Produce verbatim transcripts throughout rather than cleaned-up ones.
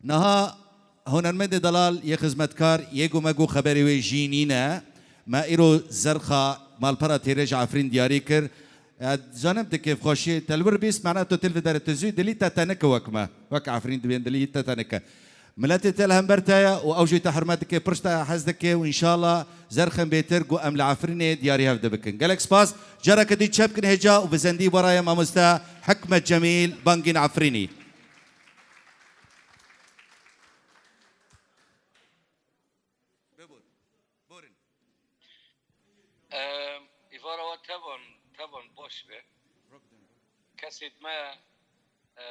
Niha hunermendê delal yê xizmetkar yê ku me got xeberê wê jî nîne. Me îro zerxa malpera Têrêj Efrîn diyarî kir. Ez zanim tu kêfxweşî te li wir bîst mehna tu têl videre tu zû dilî te tenike wek me. Wek Efrîn dibên dilî te tenike. Miletê te li hember te ye û ew jî te hurmet dike, pir ji te hez dike û înşallah zerxên bêtir ku em li Efrînê diyarî hev dibikin. Gelek spas. Careke dî çep kin hêca û vizendî weraye mamoste Hikmet Cemîl Bangîn Efrînî. Bibûr. Borin. Em, îvara we tevan, tevan baş be. Kesê me, e,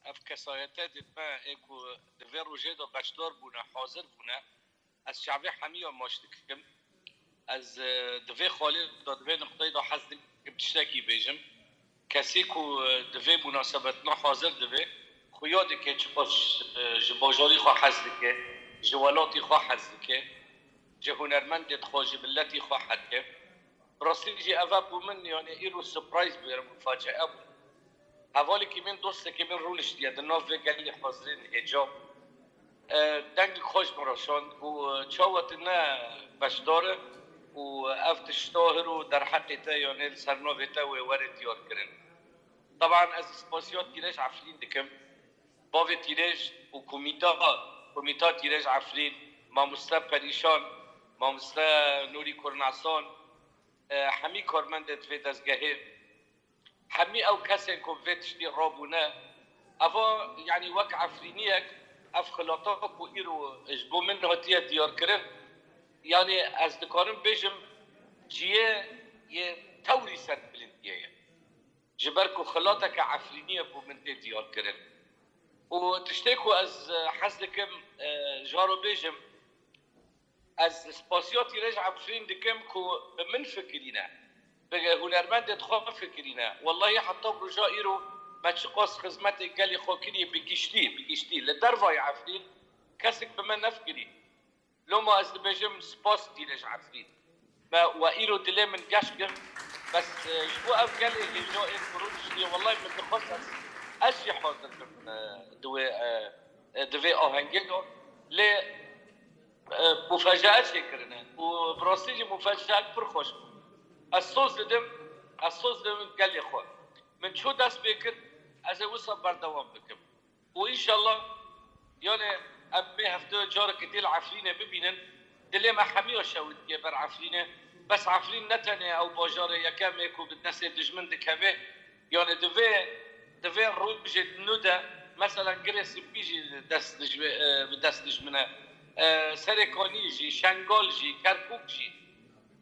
ev kesayete di me ê ku di vê rojê de beşdar bûne, hazir bûne, ez çavê hemiya maç dikim. Ez, e, di vê xalê de, di vê nuqteyê de hez dikim tiştekî bêjim. Kesî ku, e, di vê munasebetina hazir divê, xuya dike çiqas, e, ji bajarî xwe hez dike, ji welatî xwe hez dike, ji hunermendê xwe, ji miletî xwe hez dike. Bi rastî jî ev bû min, yani îro surprise bû, yani mufacia bû. Hevalekî min, dostekî min rûniştiye di nav vê gelê hazirên hêca. E, dengê xwe ji min re şand û, e, çawa tu ne beşdar e û ev tişta hiro derheqê te, yanê li ser navê te wê were diyar kirin. Teban ez spasiya Tîrêj Efrîn dikim. Bavê Tîrêj û komîta, komîta Tîrêj Efrîn, mamoste Perîşan, mamoste Nûrî Kurnasan, e, hemî karmendê di vê dezgehê. Hemî ew kesên ku vê tiştî rabûne, eva, yanî wek Efrîniyek, ev xilata ku îro ji bo min hatiye diyarkirin, yanî ez dikarim bêjim, cihê yê tewrî serbilindiyê ye. Ji ber ku xilateke Efrîniyê bo min tê diyarkirin. Û tiştê ku ez, e, hez dikim, e, ji wan re bêjim, Ez spasiya Tîrêj Efrîn dikim ku bi min fikirîne, bi hunermendê xwe fikirîne. Wellahî heta roja îro me çiqas xizmetê gelê xwe kiriye bi giştî, bi giştî. Li dervayê Efrîn kesek bi me nefikirî. Loma ez dibêjim spas Tîrêj Efrîn. Me we îro dilê min geş kir. Bes, e, ji bo ev gelê hêja ên ku rûniştiye, wellahî min dixwest ez, ez jî hazir bim, e, di wê, e, e, di vê ahengê de. Lê e, mufecae çêkirine û bi rastî jî mufecaek pir xweş bû. Ez soz didim, ez soz didim gelê xwe. Min çû dest pê kir, ez ê wisa berdewam bikim. Û înşallah, yanê em vê hefte careke dî li Efrînê bibînin, dilê me hemiya şewitiye ber Efrînê. Bes Efrîn ne tenê ew bajarê yekem ê ku bi destê dijmin dikeve, Yanî di vê, di vê rojê nû de, mesela Girê Spî jî dest dij-, e, bi dest dijmine. E, Serê Kanî jî, Şengal jî, Kerkûk jî.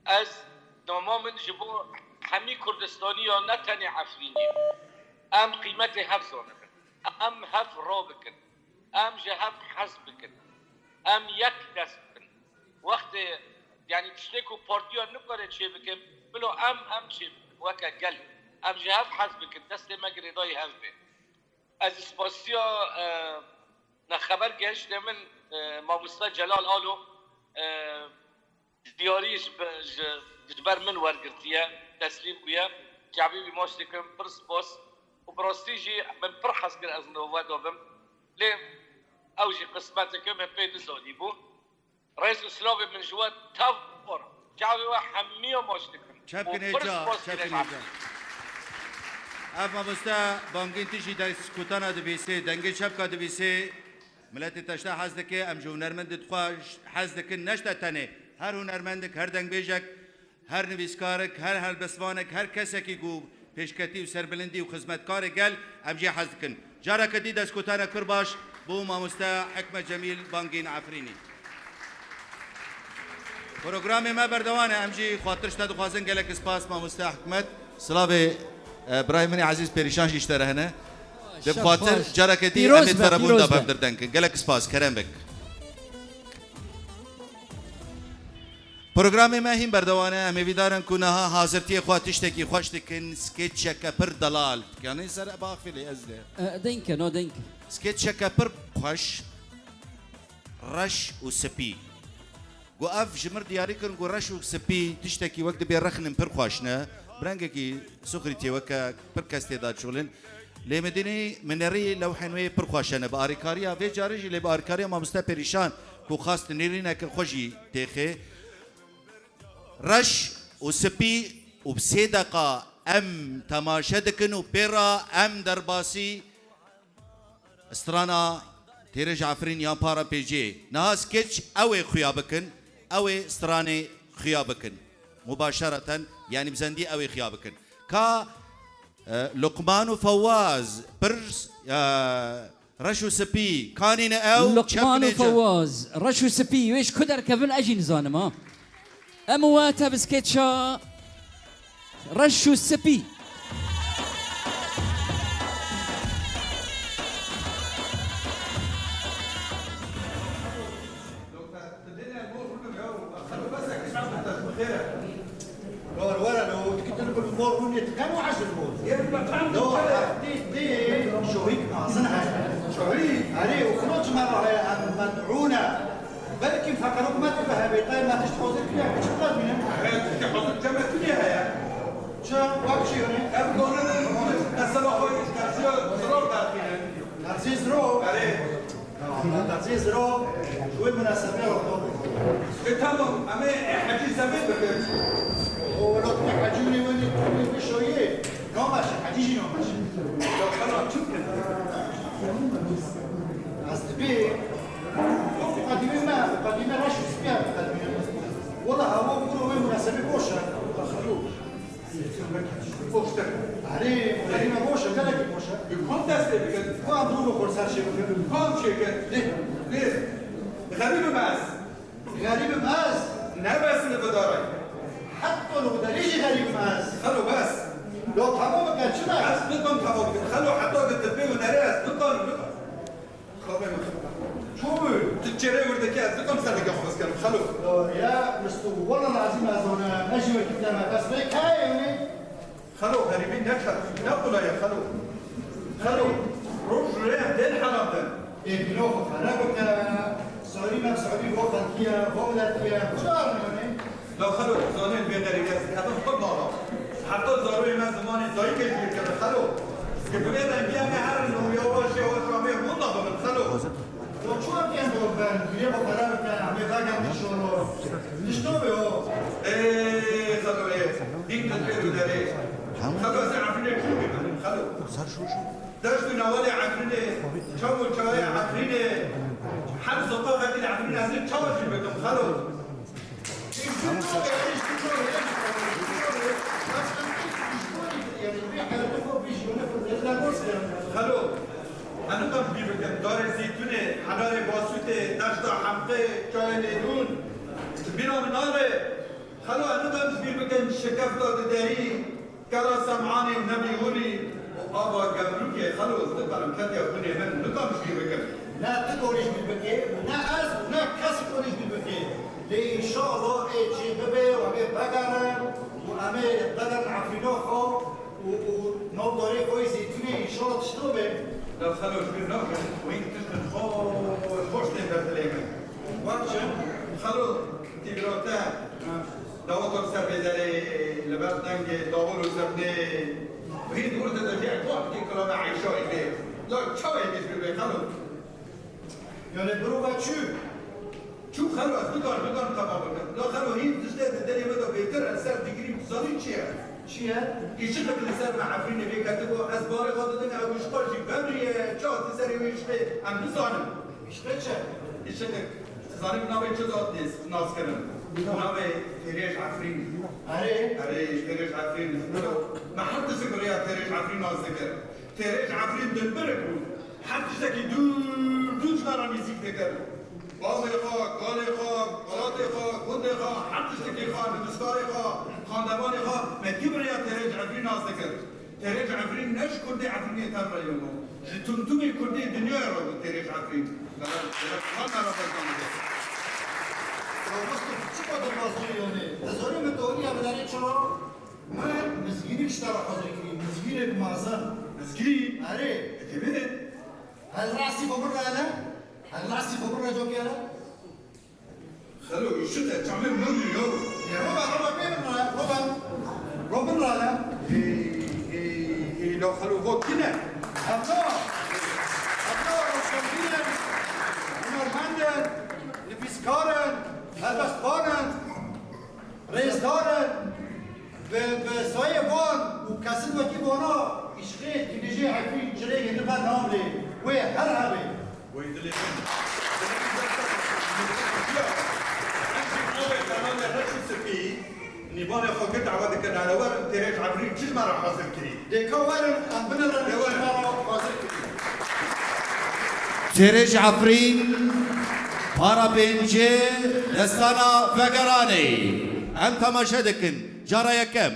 Ez, nama min ji bo hemî Kurdistaniya, ne tenê Efrînî. Em qîmetê hev zanibin. Em hev rabikin. Em ji hev hez bikin. Em yek dest bin. Wextê, yanî tiştê ku partiya nikare çêbike, bilo em, em çêbikin. Weke gel. Em ji hev hez bikin. Destê me girêdayî hev bê. Ez spasiya, e, ne xeber gehiştê min, e, mamoste Celal Alo, e, Diyarî ji be-, ji, ji ber min wergirtiye, teslîm bûye. Çavê wî maç dikim, pir spas. Û bi rastî jî min pir hez kir ez li we de bim. Lê ew jî qismeteke min pê nizanîbû. Rêz û silavê min ji we tev bor. Çavê we hemiya maç dikim. Çepkin Û pir hêca, spas çepkin Tîrêj hêca. Efrîn. Ev mamoste Bangîn tijî destgotana dibîsê, dengê çepka dibîsê. Miletê te ji te hez dike, em ji hunermendê xwe hez dikin, ne ji te tenê. Her hunermendek, her dengbêjek, her nivîskarek, her helbestvanek, her kesekî ku pêşketî û serbilindî û xizmetkarê gel, em jê hez dikin. Careke dî destgotanek pir baş bo mamoste Hikmet Cemîl Bangîn Efrînî. Programê me berdewam e, em jî xatir ji te dixwazin, gelek spas mamoste Hikmet. Silavê, e, birayê min ê ezîz Perîşan jî ji te re hene. Dixwatin careke dî em ê di verebûn de bevdir deng kin. Gelek spas, kerem bik. Programê me hîn berdewam e. Em hêvîdar in ku niha hazirtiyê xwe tiştekî xweş dikin. Skeçeke pir delal. Yanî ser baxfilê ez de. E, denke, no denke. Skeçeke pir xweş, reş û spî. Ku ev ji mir diyarî kirin ku reş û spî tiştekî wek dibê rexnin pir xweş ne. Bi rengekî suxrîtiyê weke pir kes tê de çolin. Lê Medînî minerî lewhên wê pir xweş ne. Bi arîkariya vê carê jî, lê bi arîkariya mamoste Perîşan ku xwest nêrîneke xwe jî têxê. Reş û spî û bi sê deqa em temaşe dikin û pê re em derbasî strana Têrêj Efrîn yan Para Pêcê. Niha skeç ew ê xuya bikin, ew ê stranê xuya bikin. Mubaşereten, yanî bi zendî ew ê xuya bikin. Ka, e, Luqman û Fewaz, pir, e, reş û spî, kanîne ew, Luqman û çepine ca- Fewaz, reş û spî, wê ji ku derkevin ez jî nizanim ha. Em û we te bi skeça reş û spî. Were, were, lo, tu kitin kul mor rûnê tu kenu eşir mor. Lo, di, di, şohîk mazin heye. Şohîk? Erê, û xilo çima ra heye, em med'ûne. Belkî feqir hikûmet bi hevêtayê me tişt hazir kiriye, çi qadmîne? He, tiştê hazir cem me tu heye. Çi? Bak çi yone? Ev done, done, mesela xwe, tersiya ziror derxîne. Terzî ziror? Erê. Terzî ziror, ji wê minasebê re xwe. E, tamam, em ê, e, hecî zevê bikin. O, wela tu hecî wî wî, wî, wî şoyê. Nameşe, hecî jî nameşe. Ya, xela, çi bikin? Ez dibê, o qedîmê me, qedîmê reş û spî ye, qedîmê me. Wela, hewa, bûro wê minasebê boş e. Wela, xelo. Boş e. Erê, xerîme boş e, gelekî boş e. Bi kom dest pê bikin? Ku em rû bi xwe ser çê bikin. Kom çêkin? Lê, lê, xerîb im ez. Xerîb im ez. Ne bes li bidarê. Heta li bidarê jî xerîb im ez. Xelo bes. Lo, tamam bike, çi bes? Ez nidim tamam bikim. Xelo, heta ki tu pê û nerê ez nidim, nidim. Xalê min. Ço bû? Tu çêrê wirdekî ez nidim ser dike xwez kerim, xelo. Ya, mistu, wela lazim ez ona, ez jî wekî deme, bes vê kayê ne? Xelo, xerîbî ne çer, ne qulay e, xelo. Xelo, roj rê em tên helam din. Ê, bîno xwe fere bike, sorî me sorî bo xelkî ye, bo miletî ye, çi arniyonê? La xelo, zanên vê xerîbê ez dikevim xwe mala. Heta zaroyê me zimanê dayikê jî keve, xelo. Ki bi vê rengî em ê herin û ya wa şê wa şamê hûn da bibin, xelo. Çawa kêm bo ben, bîrê bo xera bike, em ê vegem şoro. Tişto be o. Ê, xelo ê. Dîn te pêr û derê. Xelo ez ê Efrînê çû bibim, xelo. Deşt û newalê Efrînê, çav û çayê Efrînê, her ziqaqekî li Efrînê ez ê çawa jî bikim, xelo. Xelo, ez niqam bîr bikim, darê zeytûnê, hedarê basûtê, deşta Hemqê, çayê Lêdûn, bîra min nare. Xelo, ez niqam bîr bikim, şikefta Diderî, kela Sem'anê û Nebî Hûrî û ava Gemrûkê. Xelo, ez niqam ketiya xwînê min, niqam bîr bikim. Ne tu dorî ji bîr bikê, ne ez, ne kes dorî ji bîr bikê. Lê înşallah ê çê bibe, em ê vegerin û em ê vegerin Efrîna xwe û, û nav darê xwe yê zeytûnê înşallah tişto be. La xelo ji bîr nakim, wî tiştin xweş, xweş tên ber dilê min. Wek çi? Xelo, tîvrote, daweta li ser vê derê, li ber dengê dawul û zirnê, hîn werte de jê got kî kilame Eyşayî bê. La çawa yekê ji bîr bê, xelo? Yanî biro ve çû. Çû xelo, ez nikar, nikar teva bikim. La xelo, hîn tiştê di dilê me de bêtir e, ser digirîm, tu zanî çi ye? Çi ye? Îşiqek li ser me Efrînê vê ketibû, ez barê xwe didin, ew îşiqa jî bevriye, çi hate serê wê îşiqê, em nizanin. Îşiqê çi? Îşiqek, tu zanî bi navê çi zat nêz, nas kirin? Bi navê Têrêj Efrîn. Erê? Erê, Têrêj Efrîn. Me her tiştek bi rêya Têrêj Efrîn nas dikir. Têrêj Efrîn dilbirek bû. Her tiştekî dûr dûr ji me re nîzîk dikir. Bavê xwe, kalê xwe, welatê xwe, gundê xwe, her tiştekî xwe, nivîskarê xwe, xandevanê xwe, me kî bi rêya Têrêj Efrîn nas dikir. Têrêj Efrîn ne ji kurdê Efrînê tevre ye bû. Ji tumtumê kurdê dinyayê re bû Têrêj Efrîn. Gerek, gerek, van me re berdan bide. Ya Mustafa, çi qadar mazlûm yonê? Ez zorê min teoriya bidarê çi ra? Min mizgînî ji te re hazir kirî, mizgînêk mezin. Mizgîn? Erê. Dikevin? Hel rastî xwe birre hele? Hel rastî xwe birre cokê hele? Xelo, îşiq e, çavê min yo. Ya roba, roba pê birre, roba. Ro birre hele? Ê, ê, ê, lo xelo, vo kî ne? Hevno, hevno rewşenbîr in, hunermend in, nivîskar in, helbestvan in, rêzdar in. Bi, bi sayê van û kesên wekî vana îşqê tînijê Efrîn çirê yê li ber namrê wê her hebe. Wey dilê min. Dilê min bersa. Em jî navê kanalê Reş û Spî nîvanê xwe kir dawa dikin, hele werin têrê ji Efrîn çi ji me re hazir kirî. Dê ka werin em binirin, ji me re hazir kirî. Têrê ji Efrîn, para pêncê, destana Vegeranê. Em temaşe dikin, cara yekem.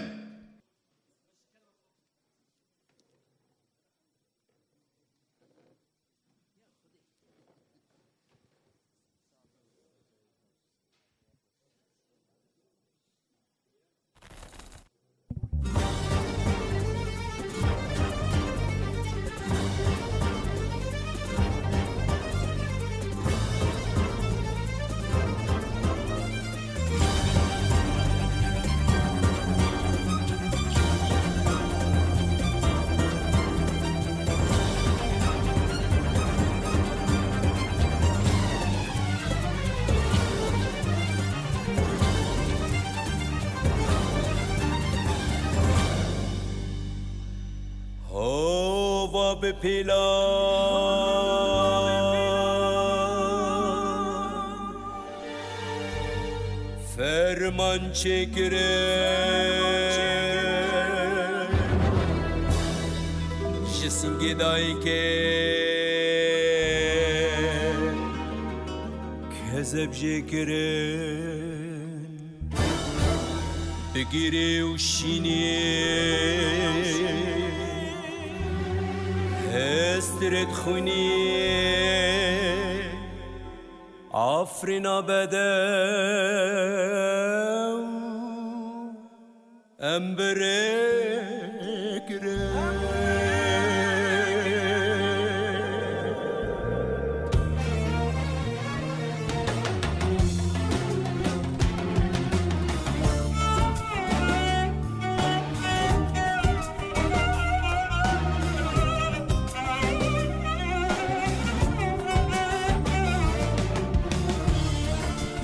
Hova bi pîlan ferman çêkirin, ji singê dayikê kezeb jê kirin. Bi gîrê û şînê hestirê dixwînî, Afrîna bedew em birê kirin.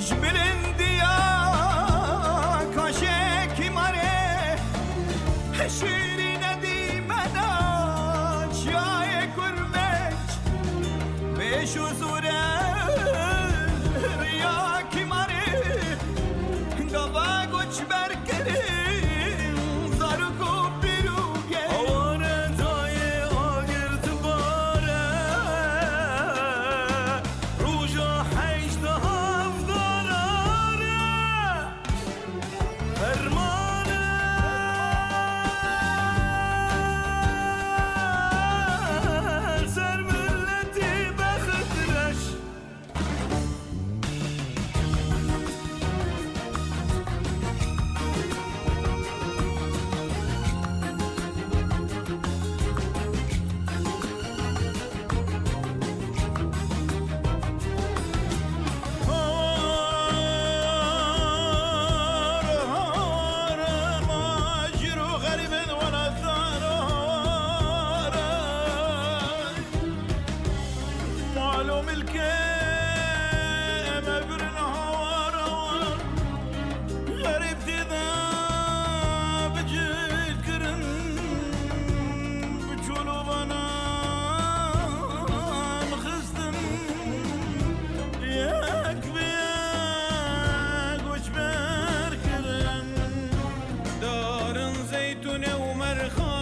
Ji bilindiya kaşekî marê, şîrîne dîmena çiyayê kurmeç, bêş û zûre riya kîmarê, gava goçber kirin, zarok û pîr û genç. Aware dayê agir dibare, roja heşt hevdara re fermane ser miletî bext reş. Mal û milkê me birin hawar hawar. Xerîb tê de bi cih kirin, bi çolovanan xistin, yek bi yek koçber kirin. Darin zeytûne û merxa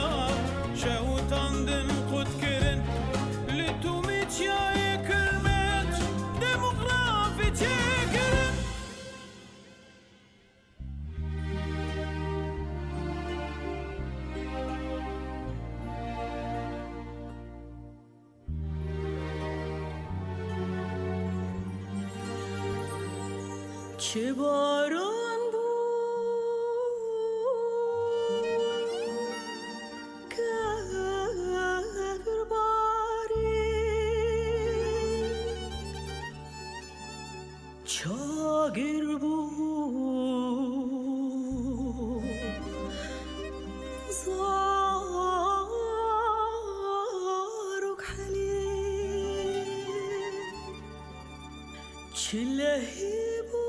şewitandin, qut kirin. Li Tûmê çiyayê Kirmeç demografî çêkirin. Çi baran bû, kevir barî. Çagir bû, zar Çi lehî bû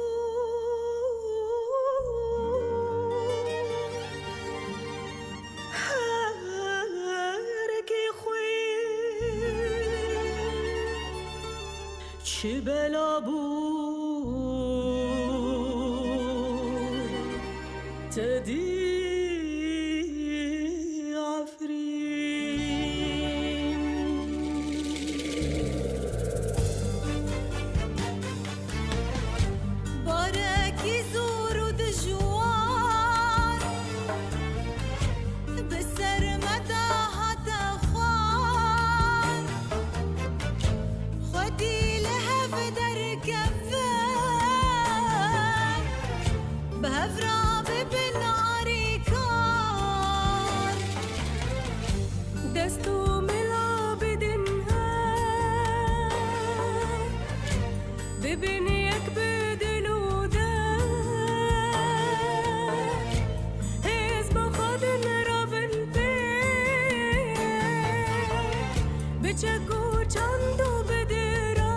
herekê xwe, çi bela bû te dî Efrîn. Barekî zor û dijwar bi ser me de hate xwar. Xwedî li hev derkevin, bi hev re bibin arîkar. Dest û mila bidin hev, bibin yek bi dil û dest. Hêz bi xwe din rabin pê, bi çek û çand û bi diran.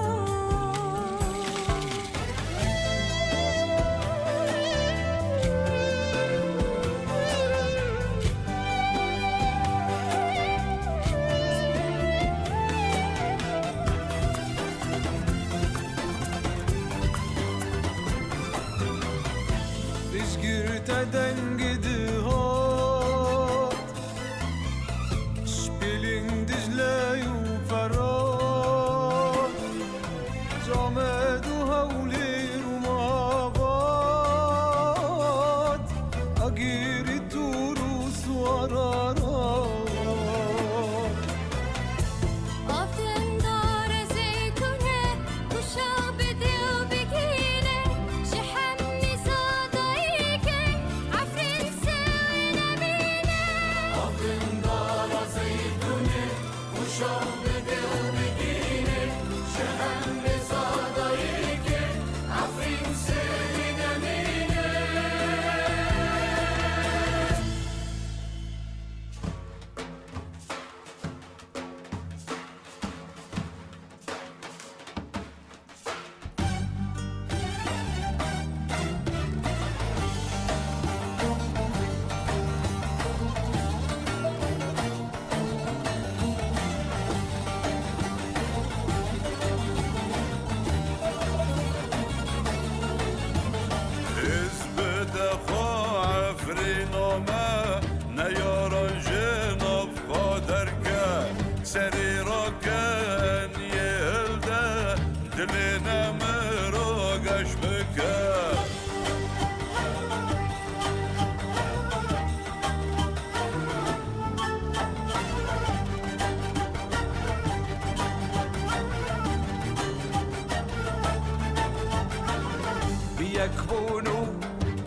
Piştgirî te dengî dihat, Şpîlîng, Dîcle û Ferat, Camed û Hewlêr û Mabat, Agirî, Tûr û Suwararat. Afin dara zeytûnê, kuşa bidê û bigîne, ji hemî zadayîkê, Efrîn sewê nemîne. Afin dara zeytûnê, kuşa bidê û bigîne, ji hemî zadayîkê, Efrîn sewê nemîne. Hizb de xwe Efrîn name, neyaran ji nav xwe derke, serî rake, niyê hilde, dilê nemiro geş bike. Bi yekbûn û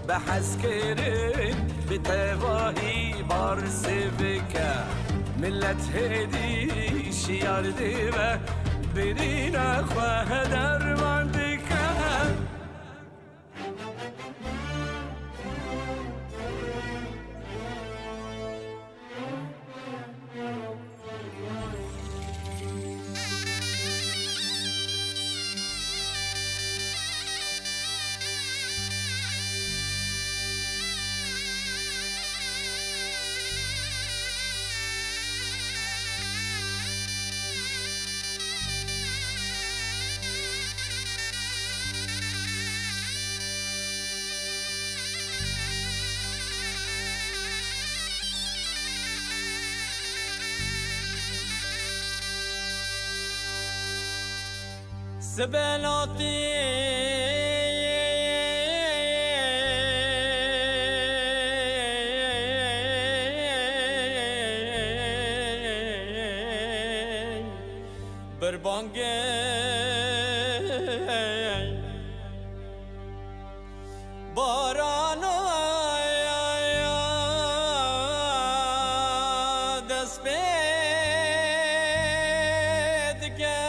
bi hezkirin, bi tevahî barsê bike. Milet hêdî şiyar dibe, birîna xwe derman dike. Sibelatî birbangê barana dest pê dike.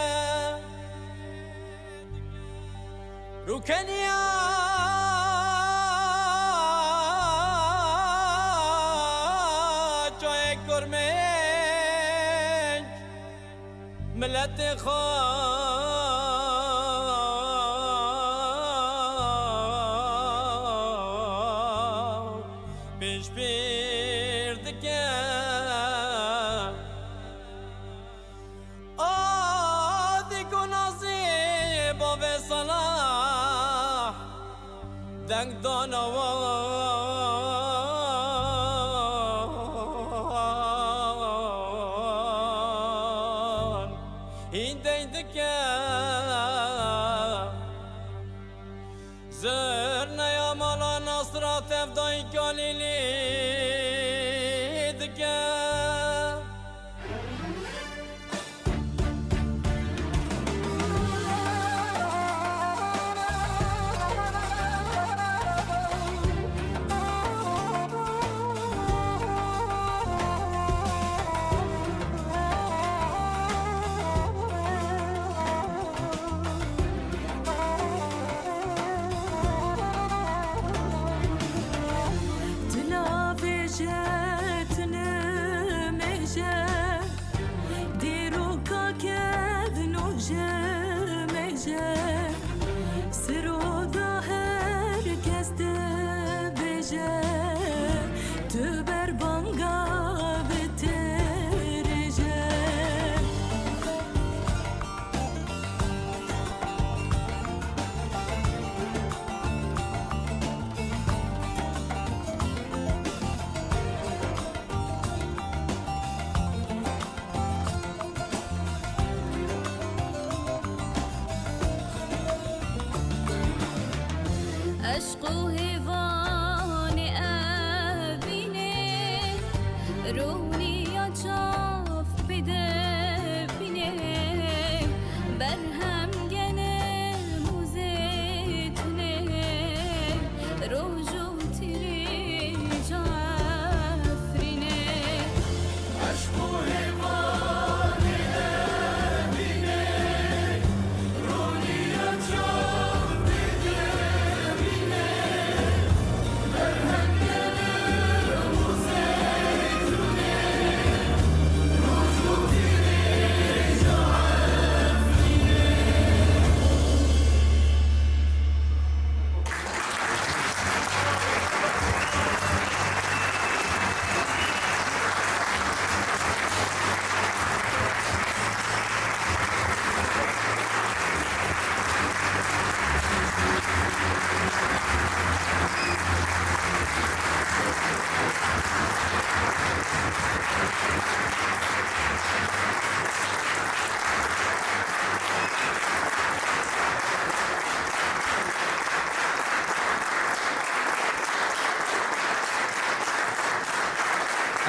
Rûkeniya çayê kurmên miletê xwe Dana wan hîndey dike. Zirneya mala Nasra tevdayî kalîlî dike. Tu navêje, tu nimêje, dîroka kevn û jimêje, siroda her kes dibêje, tu berbanga bitirêje. Eşq û hêvanê evînê, rûniya çav pê de bînê, berhem genim û zeytûnê, roj û tîrê ca Efrînê. Eşq û hêvanê evînê, rûniya çav pê de bînê.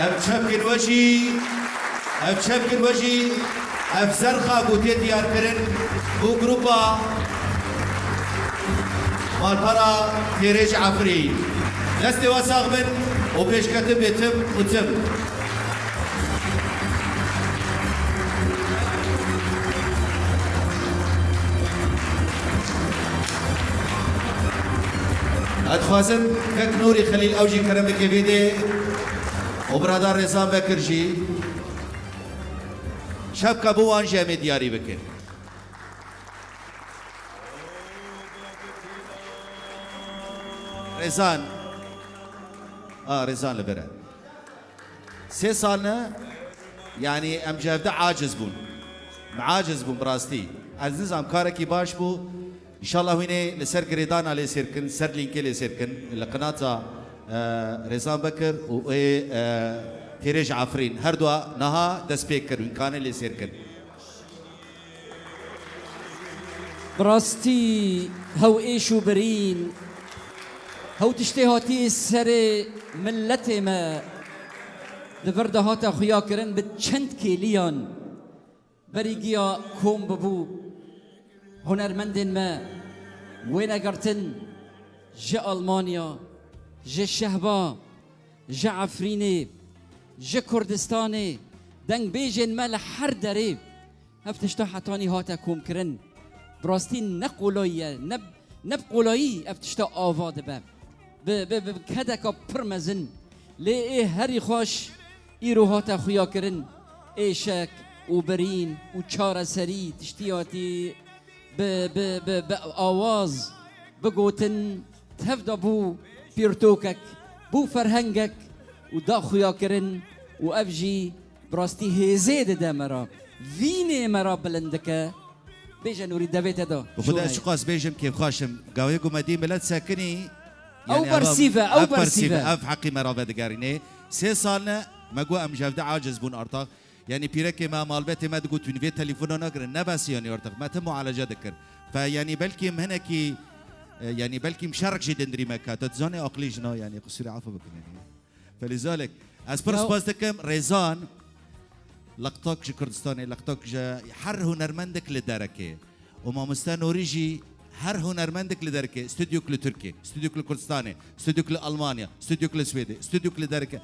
Ev çepkên we jî, ev çepkên we jî, ev zerxa ku tê diyarkirin bo grupa Malpera Têrê ji Efrîn. Destê we sax bin û pêşketin bê tim û tim. Ez dixwazim kek Nûrî Xelîl ew jî kerem bike vê dê û biradar Rêzan Bekir jî çepka bo wan jî em ê diyarî bikin. Rêzan. A, Rêzan li vir e. Sê sal ne, yanî em ji hevde aciz bûn. Em aciz bûn bi rastî. Ez nizam karekî baş bû. Înşallah hûn ê li ser girêdana lê sêr kin, ser lînkê lê sêr kin. Li qinata, e, Rêzan Bekir û ê, e, Têrê ji Efrîn. Her dua niha dest pê kir, hûn kanê lê sêr kin. Bi rastî hew êş û birîn, hew tiştê hatî serê miletê me di vir de hate xuya kirin bi çend kêliyan berî giya kom bibû. Hunermendên me wêne girtin ji Almanya, ji Şehba, ji Efrînê, ji Kurdistanê, dengbêjên me li her derê. Ev tişta hetanî hate komkirin. Bi rastî ne qolayî ye, ne, ne bi qolayî ev tişta ava dibe. Bi, bi, bi kedeka pir mezin. Lê ê herî xweş îro hate xuyakirin. Êşek û birîn û çareserî tiştî hatî bi, bi, bi, bi awaz, bi gotin, tevda bû pîrtokek, bû ferhengek û da xuyakirin û ev jî bi rastî hêzê dide me re, vînê me re bilind dike. Bêje Nûrî, devê te da. Bi xwe de ez çiqas bêjim kêfxweş im. Gavê ku me dî milet sekinî, Ew Yani, ev, bersîv e, ev ev bersîv bersîv e. e, ev heqî me rave digerînê. Sê sal ne, me got em ji hevdî aciz bûn artax. Yani, pîrekê me, malbetê me digot, "Hûn vê telefona nakirin, ne bes yani artax, me te mualece dikir." Fe, yani, belkî em hinekî, e, yani, belkî em şerek jî dindirî me ke. Te dizanê aqilî jina, yani, qisûrê efû bikin, yani. Felîzalik, ez pir Ya spas dikim, Rêzan, Laqtok ji Kurdistanê, Laqtok ji her hunermendek li derekê. Û mamoste Nûrî jî her hunermendek li derekê, stûdyok li Tirkiyê, stûdyok li Kurdistanê, stûdyok li Almanya, stûdyok li Swêdê, stûdyok li derekê.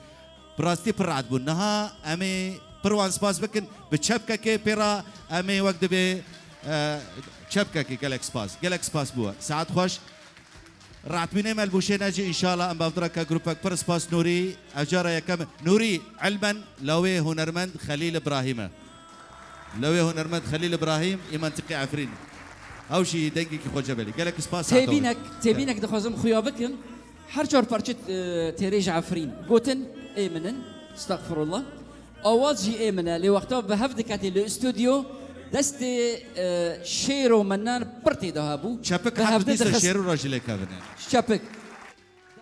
Bi rastî pir rehet bûn. Niha em ê pir wan spas bikin, bi çepkekê pê re em ê wek dibê, e, çepkekê gelek spas. Gelek spas bû we. Saet xweş. Rehetbûnê me li Bûşê ne jî, înşallah em bavdira ke grûpek pir spas Nûrî. Ev cara yekem Nûrî ilmen lawê hunermend Xelîl Ibrahîm e. Lawê hunermend Xelîl Ibrahîm, î mentiqî Efrîn. Ew jî dengekî xweca belî. Gelek spas saeta we. Têbînek, têbînek dixwazim xuya bikim. Her çar parçe, e, têrê ji Efrîn gotin, ê min in. Estexfirullah. Awaz jî ê min e, lê wexta bi hev diketê li stûdyo, destê, e, şêr û minan pir tê de hebû. Çepik Bi hev hevdî dixist şêr û rajî lê kevine. Çepik.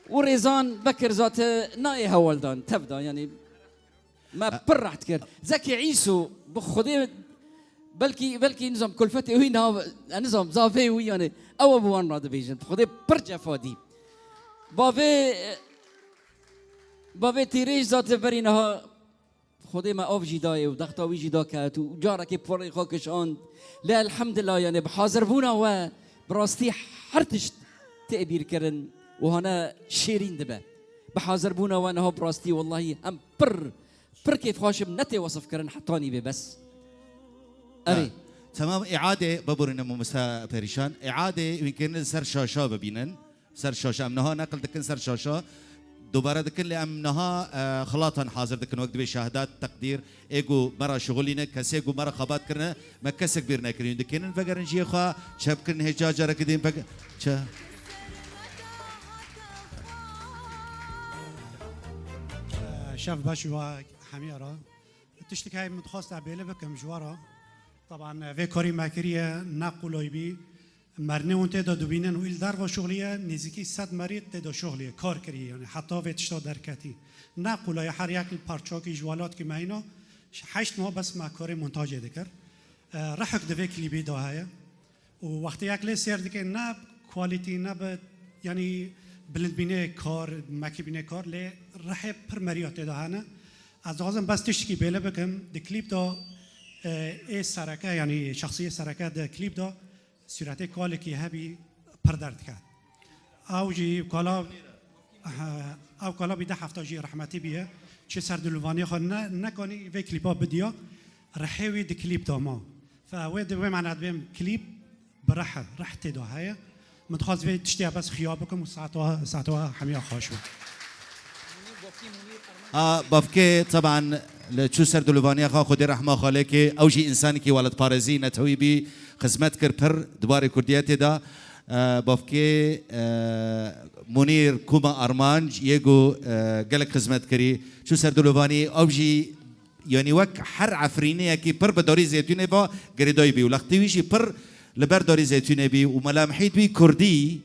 Û Rêzan Bekir zate nayê hewaldan, tev da, yani me E- pir reht kir. Zekî Îso, bi Xwedê, belkî, belkî nizam kulfetê wî niha, nizam zavê wî, yani ew bi wan re dibêjin. Bi Xwedê pir cefa dî. Bavê, bavê Tîrêj zate berî niha Xwedê me av jî dayê û dexta wî jî daket û carekê porê xwe kişand. Lê elhemdulillah, yani bi hazirbûna we bi rastî her tişt tê bîrkirin û hane şêrîn dibe. Bi hazirbûna we niha bi rastî wellahî em pir, pir kêfxweş im, ne tê wesifkirin hetanî bê bes. Erê. Ha. Temam, îadê, biborîne mamoste Perîşan, îadê wî kirine li ser şaşa bibînin. Ser şaşe. Em niha neqil dikin ser şaşe. Dubare dikin, lê em niha, e, xilatan hazir dikin. Wek dibê şehadat, teqdîr, ê ku me re şixulîne, kesê ku me re xebat kirine, me kesek bîr nekirî. Dikênin vegerin cihê xwe, çep kirin hêca carekî din vege-, çe? Şev baş ji we hemiya re. Tiştek heye min dixwest ez bêle bikim ji we re. Teban vê karî me kiriye ne qulay bî. Merinê hûn tê de dibînin û î li derve şixulî ye, nêzîkî sed merî tê de şixulî ye, kar kiriye, yani heta vê tişta derketî. Ne qulay e, her yek li parçakî ji welatkî me hîna, heşt mah bes me karê montajê dikir. E, rihek di vê klîbê de heye. Û wextê yek lê sêr dike, ne quality, ne bi, yani bilindbînê kar, mekîbînê kar, lê rihê pir meriya tê de hene. Ez dixwazim bes tiştekî bêle bikim, di klîp de, e, ê sereke, yani şexsiyê sereke di klîp de, Sûretê kalekî hebî pir derdike. Ew jî kala, he, ew kala bî deh hefta jî rehmetî bîye. Çi ser dilovaniyê xwe ne, nekanî vê klîpa bidiya. Rihê wî di klîp de ma. Fe wê di vê mena dibêm klîp bi rih e, rih tê de heye. Min dixwest vê tiştê bes xiya bikim û saeta, saeta hemiya xweş bû. A, bavkê, teban, li çû ser diluvaniya xwe, Xwedê rehma xwe lê ke, ew jî însanekî welatparêzî netewî bî, xizmet kir pir di barê kurdiyetê de. E, bavkê, e, Munîr Kuma Armanc yê ku, e, gelek xizmet kirî, çû ser dilovanî, ew jî, yanî wek her Efrîniyekî pir bi darî zeytûnê ve girêdayî bî û lextê wî jî pir li ber darî zeytûnê bî û melamhît wî kurdî,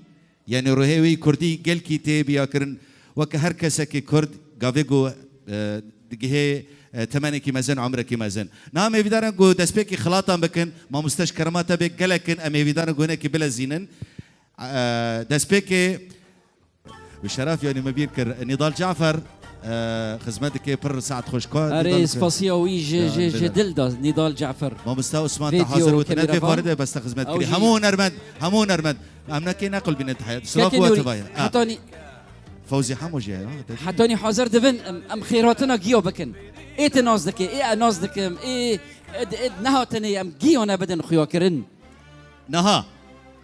Yanî ruhê wî kurdî gelkî tê biyakirin. Weke her kesekî kurd gavê ku, e, digihê, e, temenekî mezin, umrekî mezin. Niha em hêvîdar in ku destpêkî xilatan bikin, mamoste ji kerema te bê gelek in, em hêvîdar in ku hinekî bilezînin. E, destpêkê bi şeref, yanî me bîr kir. Nîdal Cafer, e, xizmet dike pir saet xweş ka. Erê, Nîdal spasiya wî ji, ji, ji dil da, Nîdal Cafer. Mamoste Osman, te hazir û te ne vê farî de bes te xizmet kirî. Hemû hunermend, hemû hunermend. Em nekê neqil bîne te heyet. Silav Kekê û Nûrî, Etîbaya. Ha. Hetanî Fewzî Hemo jî heye, ha, te dî? Hetanî hazir dibin, em, em xêratina giya bikin. Ê te nas dike, ê e nas dikim, ê, ê, ê nehatine em giya nebidin xuyakirin. Niha,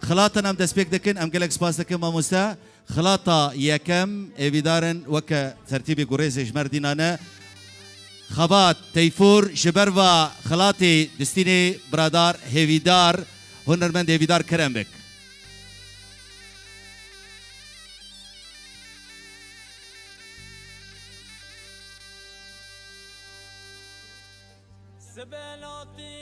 xilatan em destpêk dikin, em gelek spas dikin mamoste. Xilata yekem, hêvîdar in weke tertîbê ku rêzê ji me re dînane. Xebat Teyfûr ji ber va xilatê Distînê Biradar hêvîdar hunermend hêvîdar kerem bik. Sibelatê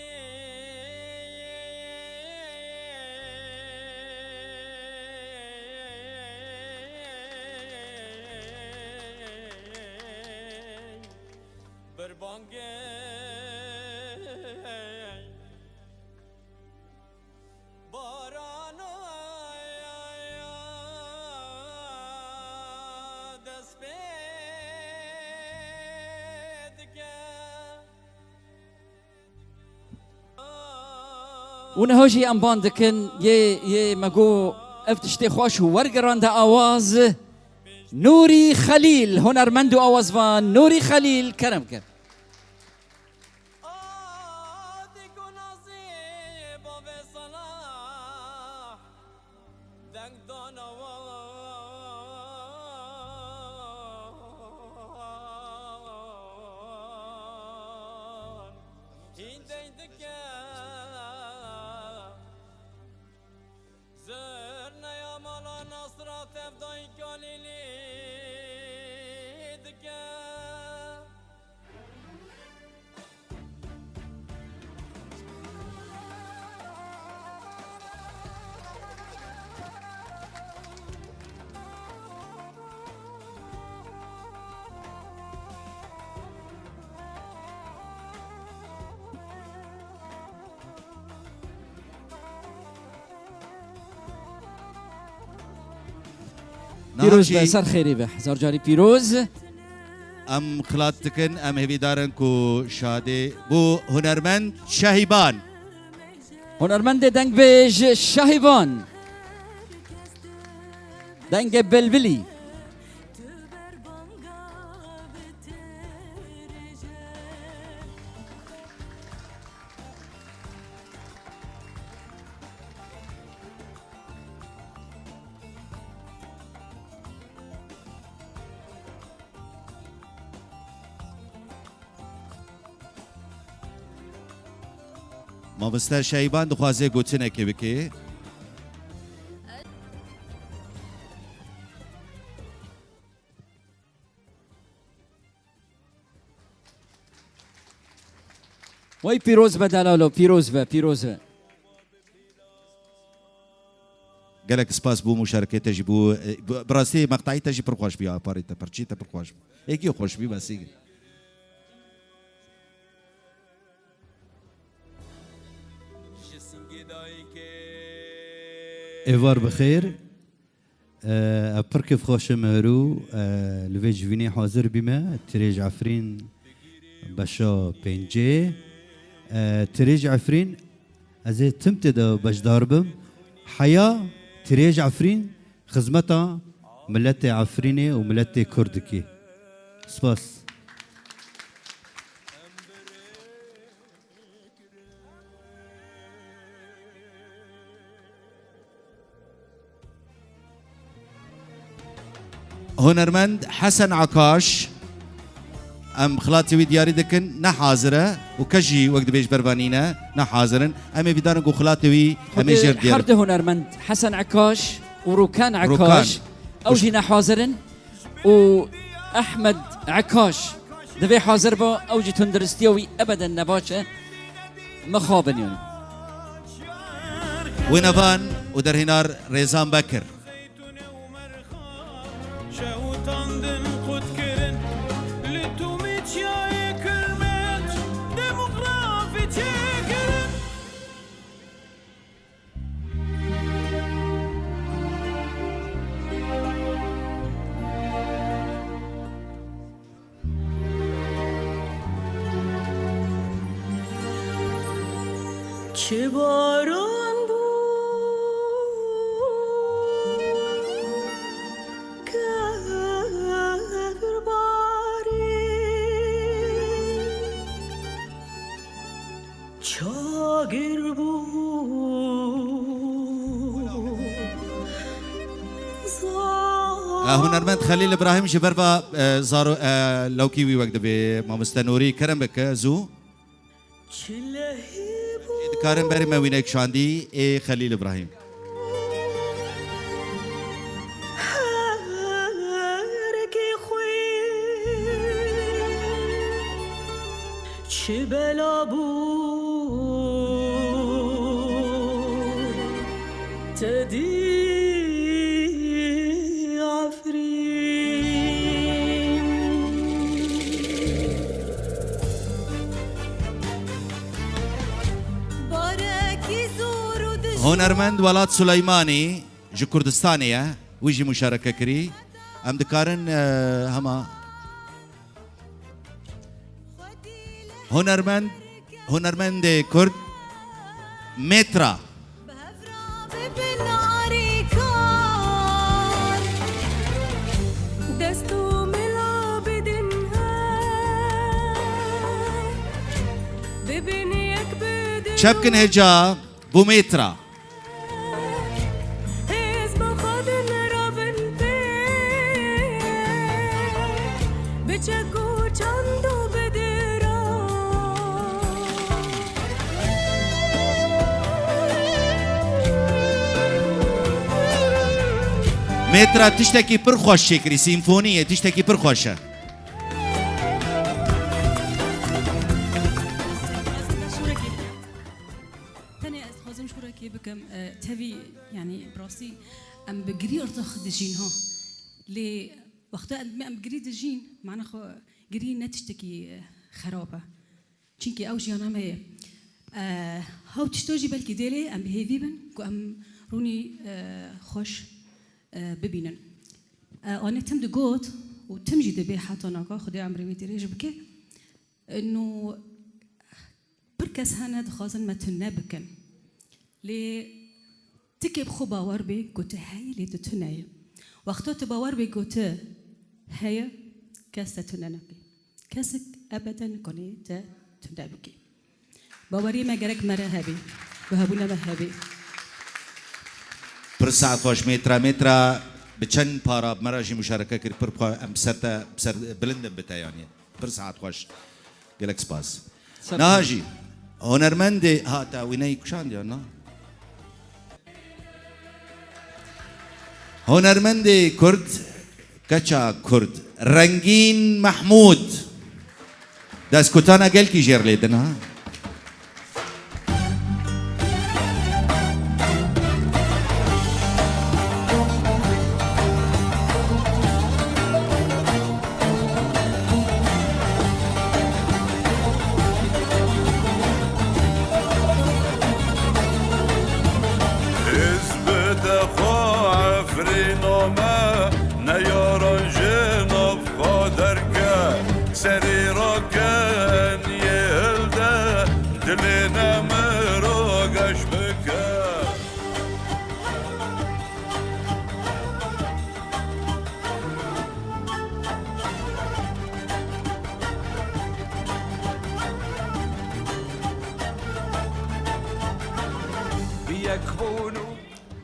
Û niha jî em ban dikin yê, yê me got ev tiştê xweş û wergerande awaz. Nûrî Xelîl, hunermend û awazvan Nûrî Xelîl, kerem ke. Zirneya mala Nasra tevdayî Galîlî dike. Pîroz be, ser xêrî be. Hezar carî pîroz. Em xilat dikin, em hêvîdar in ku şadî bo hunermend Şahîban. Hunermendê dengbêj Şahîban. Dengê bilbilî. Mamoste Şehîban dixwaze gotinekê bike. Wey pîroz be delalo, pîroz be, pîroz be. Gelek spas bo muşarekê te jî bo, e, bi, bi rastî meqtayî te jî pir xweş bî, aparî te, pirçî te pir xweş bû. Êkî xweş bî, besî. Êvar bi xêr. E, ev pir kêfxweş e, me hero, e, li vê civînê hazir bîme. Tirêj Efrîn beşa pêncê. E, Tirêj Efrîn, ez ê tim tê de beşdar bim. Heya Tirêj Efrîn xizmeta miletê Efrînê û miletê Kurd dikî. Spas. Hunermend Hesen Akaş, em xilatê wî diyarî dikin, ne hazir e û kes jî wek dibêj ber van nîne, ne hazir in. Em ê hêvîdar in ku xilatê wî em ê jêr diyar. Her du hunermend Hesen Akaş û Rûkan Akaş, ew jî ne hazir in. û Ehmed Ekaş divê hazir bo, ew jî tunduristiya wî ebeden nebaş e. Mixabin yani. Wî nevan û derhênar Rêzan Bekir. Şewitandin qutkirin, li Tûmî çiyayê Kirmeç, demografî çêkirin. Çi baran bû, kevir barî. Çagir bû. E, hunermend Xelîl Îbrahîm ji ber va, e, zaro-, e, lewkî wî wek divê mamoste Nûrî kerem bike zû. Çi lehî bû. Dikarin berê me wînek şandî ê Xelîl Îbrahîm. Herekê xwe çi bela bû, te dî Efrîn. Hunermend Welat Suleymanî ji Kurdistanê ye. Wî jî muşareke kirî. Em dikarin, e, hema hunermend, hunermendê Kurd Metra. Çepkin hêca. Bo Metra. Metra tiştekî pir xweş çêkirî, sîmfonî ye, tiştekî pir xweş e. Tenê ez dixwazim ji xwe re kê bikim, e, tevî, yanî, bi rastî em bi girî artix dijîn, ha. Lê wexta em, em bi girî dijîn, mana xwe girî ne tiştekî, e, xerab e. Çimkî ew jiyana me ye. E, hew tişto jî belkî dê lê em bi hêvî bin ku em rûnî, e, xweş, e, bibînin. E, anê tim digot û tim jî dibê heta naka, Xwedê emrê wî dirêj bike. E, no, Pir kes hene dixwazin me tune bikin. Lê ti kê bi xwe bawer bê ku tu heyî lê tu tune yî. Wexta tu bawer bê ku tu heye, kes te tune nake. Kesek ebeden nikonê te tune bike. Baweriyê me gerek me re hebê. Bi hebûna me hebê. Pir saet xweş Metra. Metra bi çend para bi me re jî muşareke kir. Pir xwe em bi ser te, bi ser bilind in bi te yanî. Pir saet xweş. Gelek spas. Ser Niha xwe. Jî hunermendê, ha, te wî neyî kuşandiya, na? Hunermendê Kurd, keça Kurd, Rengîn Mehmûd. Destkutana gelkî jêr lê din, ha? Hizbete xwe Efrîna me, neyaran ji nav xwe derke, serî raken yê hilde, dilê ne miro geş bike.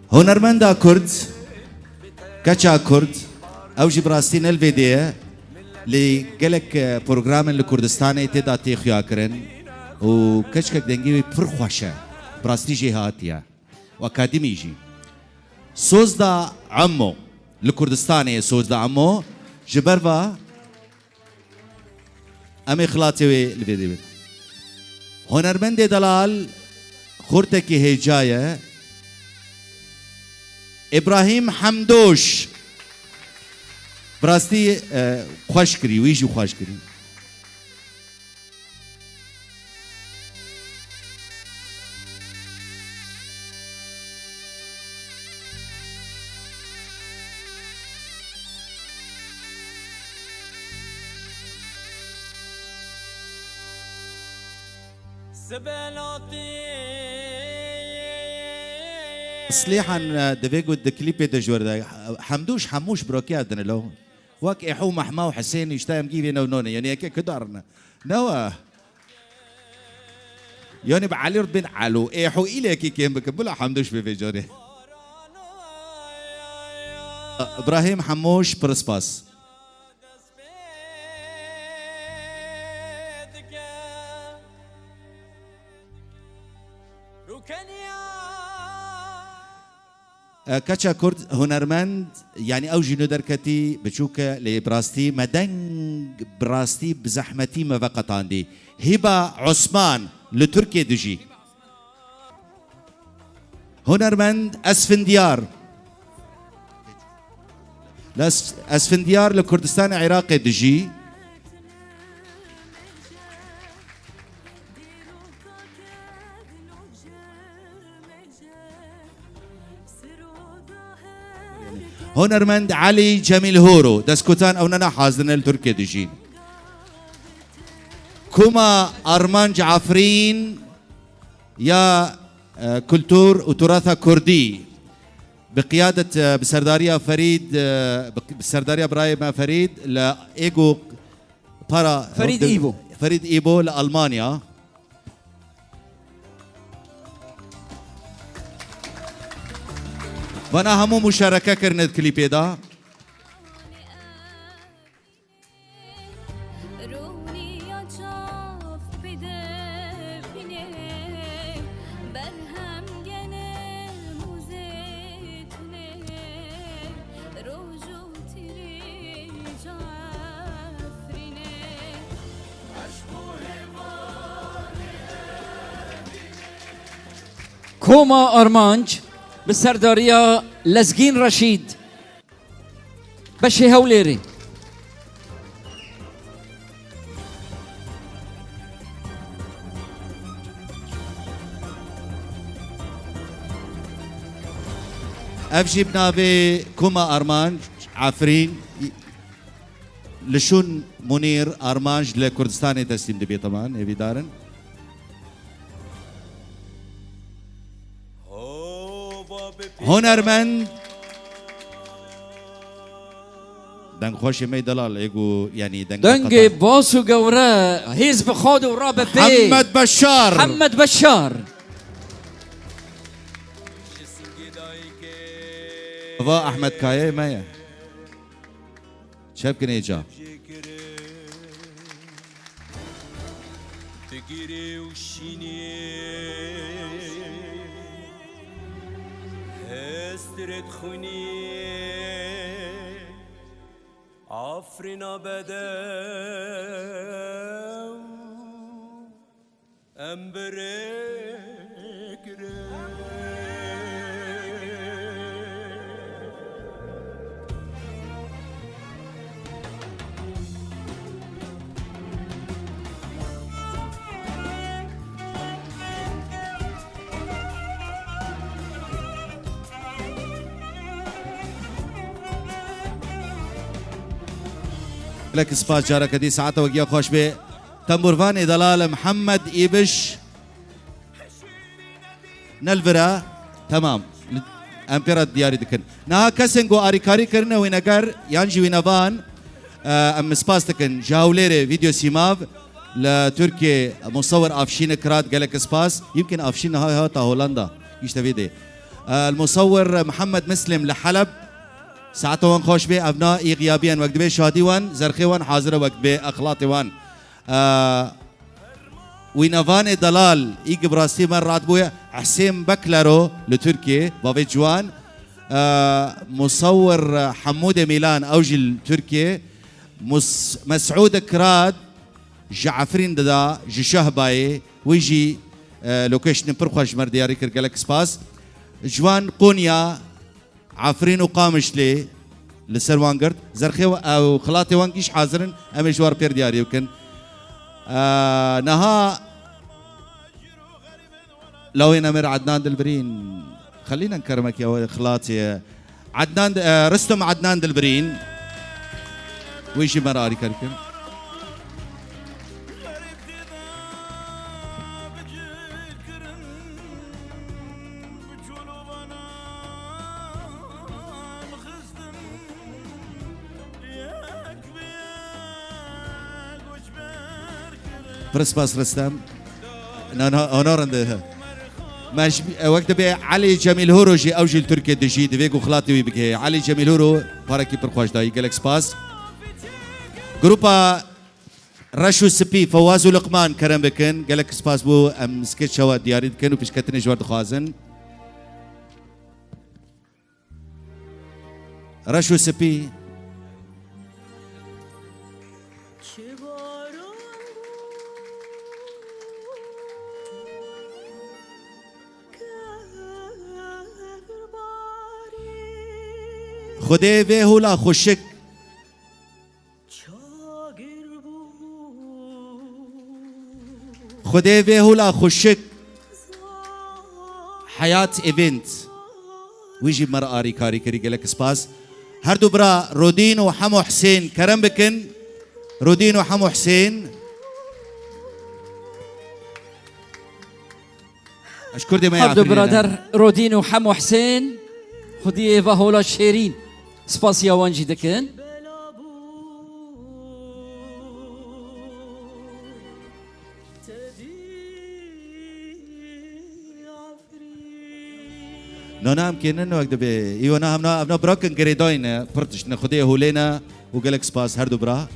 Hunermenda Kurd, keça Kurd, ew jî bi rastî ne li vê dê ye, lê gelek, e, programên li Kurdistanê tê de tê xuyakirin û keçikek dengê wî pir xweş e. Bi rastî jêhatî ye. Û akademî jî. Sozda Emo. Li Kurdistanê ye Sozda Emo. Ji ber va em ê xilatê wê li vê dê bin. Hunermendê delal xortekî hêca ye. Îbrahîm Hemdoş. Bi rastî, e, xweş kirî, wî jî xweş kirî. Silêhan, e, divê ku di klîpê de ji we re de, Hemdûş, Hemûş, birokî ya dinilo. Wek Êho û Mehma û Hisên, îşte em gîvê new nonê. Yanî yekê ku darine. Newe. Yanî bi Elî Rud bên Elo. Êho îlekî kêm bikin. Bila Hemdûş bê vê carê. Îbrahîm Hemûş, pir spas. E, keça Kurd hunermend, yanî ew jî nû derketî, biçûk e, lê bi rastî me deng, bi rastî bi zehmetî me veqetandî. Hîba Osman li Tirkiyê dijî. Hunermend Esfindiyar. Li Es-, Esfindiyar li Kurdistanê Iraqê dijî. Hunermend Elî Cemîl Horo, destkutan ew ne hazir ne li Tirkiyê dijîn. Koma Armanc Efrîn ya, e, kultur û turasa kurdî bi qiyadet, e, bi serdariya Ferîd, e, bi, bi serdariya birayê me Ferîd li Êgo para Ferîd Îbo. Ferîd Îbo li Almanya. Vana hemû muşereke kirine di klîpê de. Rûniya çav bide binê, berhem gene muzê tune, roj û tirî Cafrînê. Koma Armanc bi serdariya Lezgîn Reşîd. Beşê Hewlêrê. Ev jî bi navê Koma Armanc, Efrîn, li şûn Munîr Armanc li Kurdistanê teslîm dibê, teman hêvîdar in. Hunermend. Dengxweşê me delal, ê ku, yanî, deng Dengê bas û gewre, hêz bi xwe de rabe pê. Hemed Beşar. Hemed Beşar. Va Ahmed Kayayê me ye. Çepkinê ca. Digirê û şînê, hesret xwînê, Afrîna bedew. Em bi rê girin. Gelek spas, careke dî saeta we giya xweş bê. Tembûrvanê delal Mihemed Îbiş ne li vir e. Temam. Em pê re diyarî dikin. Niha kesên ku arîkarî kirine wîneger yan jî wînevan, e, em spas dikin. Ji Hewlêrê Vîdyo Sîmav, li Tirkiyê Musawir Afşîn Kirat, gelek spas. Yimkin Afşîn niha hata Holanda. Îşte vê dê. E, li Musawir Mihemed Mislim li Heleb. Saeta wan xweş bê. Evna î xiyabiyan wek dibê şadî wan, zerxê wan hazir e wek dibê exlatê wan. E, Wînevanê delal, î bi rastî me rat bûye, Hesên Beklero li Tirkiyê, bavê ciwan, e, Musawir Hemûdê Mîlan, ew jî li Tirkiyê, Mus-, Mesûd Kirad ji Efrîn dida, ji Şehbayê, wî jî, e, location pir xweş ji me re diyarî kir, gelek spas. Ciwan Qonya, Efrîn û Qamişlê li ser wan girt. Zerxê ew xilatê wan gîş hazir in, em ê ji wan pêr diyarî bikin. Eee, niha lawên em ê Ednan Dilbirîn. Xelînen kermekî ew xilatê ye. Ednan, eee, Ristum Ednan Dilbirîn. Wî jî me re arîkar bikin. Pir spas Ristem. Na, na, honor inde. Me ji, e, wek dibe Elî Cemîl Horo jî, ew jî li Tirkiyê dijî, divê ku xilatê wî bike. Elî Cemîl Horo parekî pir xweş dayî, gelek spas. Grupa Reş û Spî, Fewaz û Liqman kerem bikin. Gelek spas bû, em skeça we diyarî dikin û pêşketinê ji we dixwazin. Reş û Spî. Xwedê vê hûla xweşik Xwedê vê hûla xweşik Heyat Event Wî jî bi me re arîkarî kirî, gelek spas. Her du bira Rodîn û Hemo Husên kerem bikin. Rodîn û Hemo Husên. Ez kurdê me Her du birader Rodîn û Hemo Husên, Xwediyê va hola şêrîn spasiya wan jî dikin. Nana em kênin wek dibê. Îwana hemna, evna birakin girêdayî ne, pir tişt ne. Xwedê holê ne û gelek spas her du bira.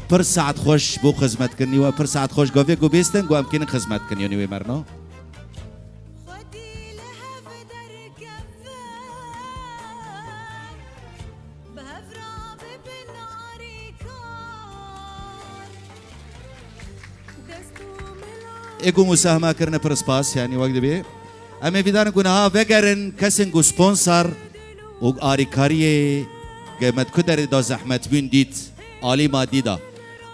Pir saet xweş bo xizmetkirinî we, pir saet xweş. Gavê ku bêstin, ku em kênin xizmetkirinî nî wê merna. Ê ku musahma kirine pir spas, yanî wek dibê. Em ê vîdarin ku niha vegerin kesên ku sponsor û arîkariyê ge me di ku derê da zehmet bûn dît, alî madî da.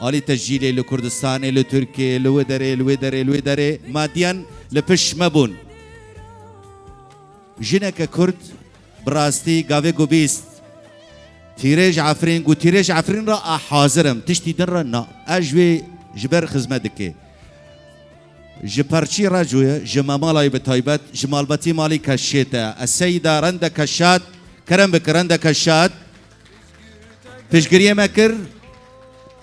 Alî tecîlê li Kurdistanê, li Tirkiyê, li wê derê, li wê derê, li wê derê madiyen li pişt me bûn. Jineke Kurd bi rastî gavê ku bîst tîrêj Efrîn, got tîrêj Efrîn re a hazir im, tiştî din re na. Ez ji wê ji ber xizmet dike. Ji perçî re cuye, ji memalayê bi taybet, ji malbetî malî Keşêt e. Ez Seyda Rende Keşat, kerem bike Rende Keşat. Piştgiriyê me kir,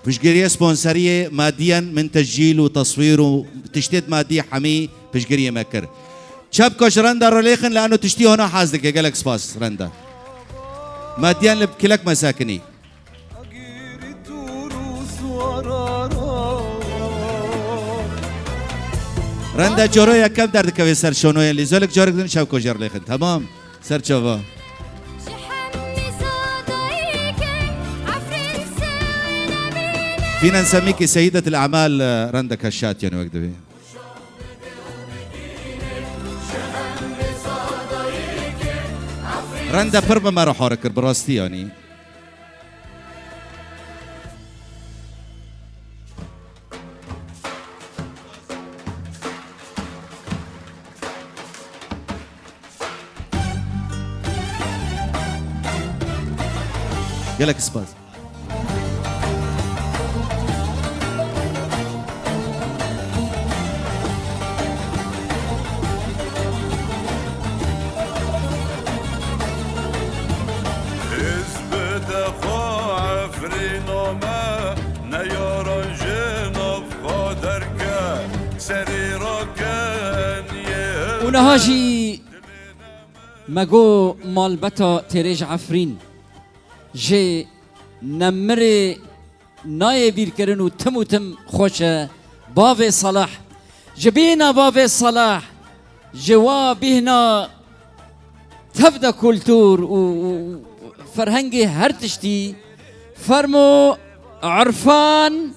piştgiriyê sponseriyê madiyen min tecîl û teswîr û tiştêt madî hemî piştgiriyê me kir. Çepka ji Renda re lêxin, leano tiştî hona hez dike, gelek spas Renda. Madiyen li kilek me sekinî. Renda coro yekem derdikeve ser şonoyên lîzolik, carek din çepka jê re lêxin. Temam. Ser çava. Fînen Semîkî Seyidet el Emal, e, Rende Keşat yanî wek dibê. Rende pir bi me re hare kir, bi rastî yanî. Gelek spas. Hizbê te xwe Efrîna me, neyaran ji nav xwe derke, serî raken yê Û niha jî me got malbeta Têrêj Efrîn ji nemirê nayê bîrkirin û tim û tim xweş e. Bavê Salah, ji bîhna bavê Salah, ji wa bîhna tev de kultur û, û ferhengê her tiştî, fermo Irfan,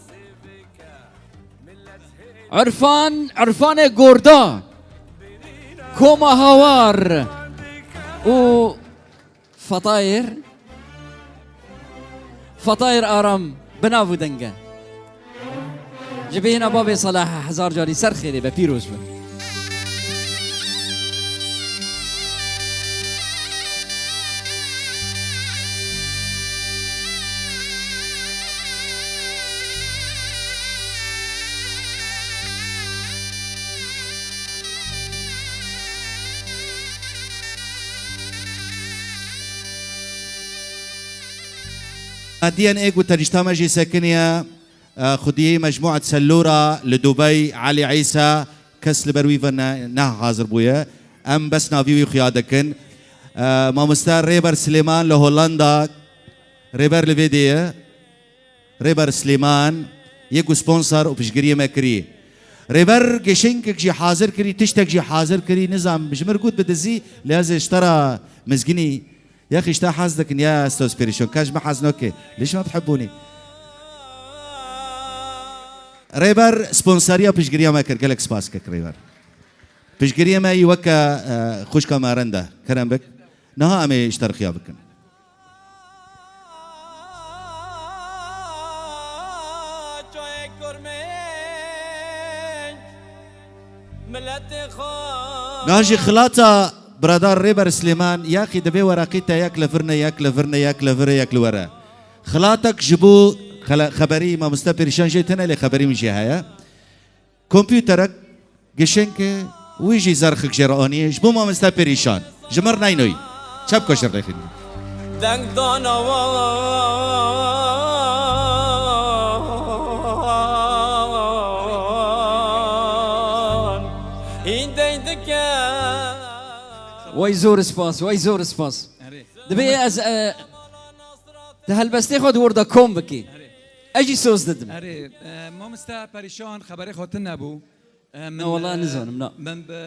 Irfan, Irfanê Gorda, Koma Hawar û Fatayir, Fatayir Aram bi nav û deng e. Ji bêhna bavê Salah hezar carî ser xêrê be, pîroz be. Madiyen ê ku tenişta me jî sekiniye, e, xwediyê mecmûa Sellûra li Dubey, Elî Îsa, kes li ber wî ve ne, ne hazir bûye. Em bes navî wî xuya dikin. E, mamoste Rêber Silêman li Hollanda, Rêber li vê dê ye. Rêber Silêman, yê ku sponsor û piştgiriyê me kirî. Rêber gişinkek jî hazir kirî, tiştek jî hazir kirî, nizam ji mir got bi dizî, lê ez ê ji te re mizgînî. Yexî ji te hez dikin, ya Estos Perîşon, kes ji me hez nake, lê ji me bihebûnî. Rêber sponsoriya piştgiriya me kir, gelek spas kek Rêber. Piştgiriyê me yî weke, e, xwişka me rend e, kerem bik. Niha em ê ji te re xuya bikin. Niha jî xilata biradar Rêber Silêman, yaxî divê weraqî te yek li vir ne, yek li vir ne, yek li vir e, yek li were. Xilatek ji bo xele-, xeberî mamoste Perîşan jê tune lê xeberî min jê heye. Kompûterek gişink e, wî jî zerxik jê re anî ye. Ji bo mamoste Perîşan. Ji mir neynoyî. Çep koşir rêxîn. Deng dana wan îndey dike. Way zor spas, way zor spas. Erê. Dibê ez, e, di helbestê xwe di wir de kom bikî. Erê. Ez jî soz didim. Erê, e, mamoste Perîşan xeberê xwe tune bû. E, min, Na, wala e, nizanim, na. Min bi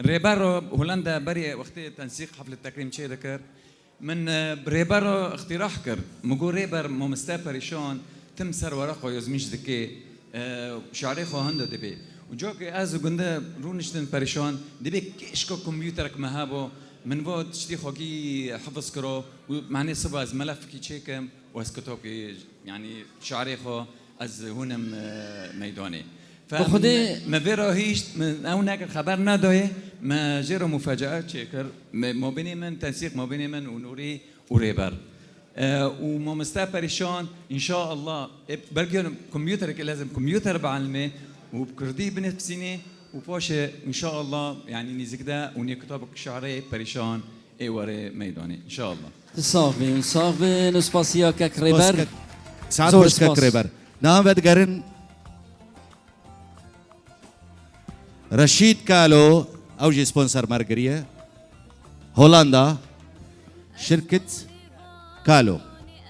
Rêber Holanda berê wextê tensîq haflet tekrîm çê dikir. Min, e, bi Rêber ixtîrah kir. Min got, Rêber, mamoste Perîşan tim ser wereqa yazmîş dike, e, şarê xwe hinde dibê. Û cokê ez û gundî rûniştin Perîşan, dibê kêşka kompûterek me hebû, min va tiştî xwekî hifiz kiro û manê siba ez melefkî çêkim û ez kitobkî, yanî şarê xwe ez hûnim, e, meydanê. Fe Bi Xwedê min, me vê re hîşt, min ew nekir xeber nedayê, me jê re mufecae çêkir. Me, mabênê min, tensîq mabênê min û Nûrî û Rêber. E, û mamoste Perîşan, înşaallah, e, belkî kompûterekê lezim kompûter bielmê û bi kurdî binivîsînê û paşê, înşaallah, yanî nîzîk de û nê kitabek şarê Perîşan ê were meydanê, înşaallah. Tu sax bî, sax bî, spasiya kek Rêber. Kek, saet Zor xweş kek spas. Rêber. Niha vedigerin Reşîd Kalo, ew jî sponsor me re kiriye. Holanda, şirket Kalo.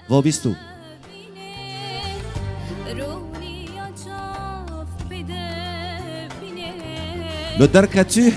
Vo bîst û. Lo derketî.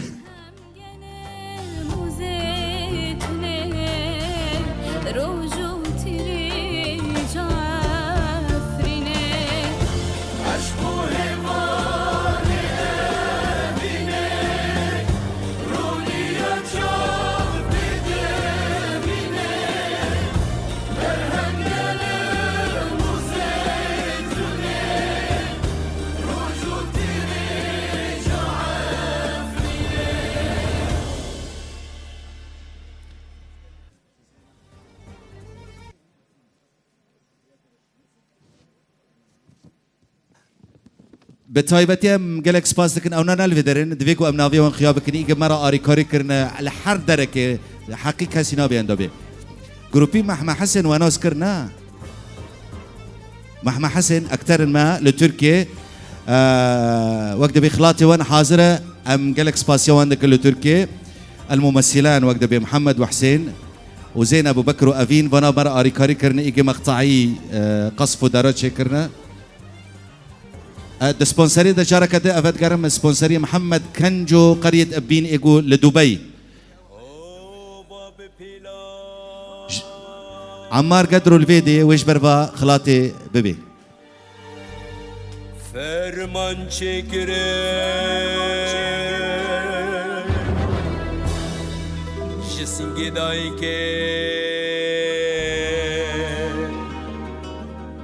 Bi taybetî em gelek spas dikin ewna ne li vê derê ne. Divê ku em navê wan xuya bikin. Îge me re arîkarî kirine li her derekê, heqî kesî nabe enda bê. Grûpî Mehme Hisên wenas kirine. Mehme Hisên, ekterên me li Tirkiyê, e, wek dibê xilatê wan hazir e. Em gelek spasiya wan dikin li Tirkiyê. El mumesilan wek dibê Mihemed û Hisên û Zeyneb û Bekir û Evîn vana me re arîkarî kirine. Îge meqtayî, e, qesf û dara çêkirine. E, di sponserî de careke din, evet, gerim sponserî Mihemed Kenco Qeryet Ebîn ê ku li Dubey. J-, Ammar Gedro li vê dê wê ji ber va xilatê bibê. Ferman çêkirin ji singê dayikê.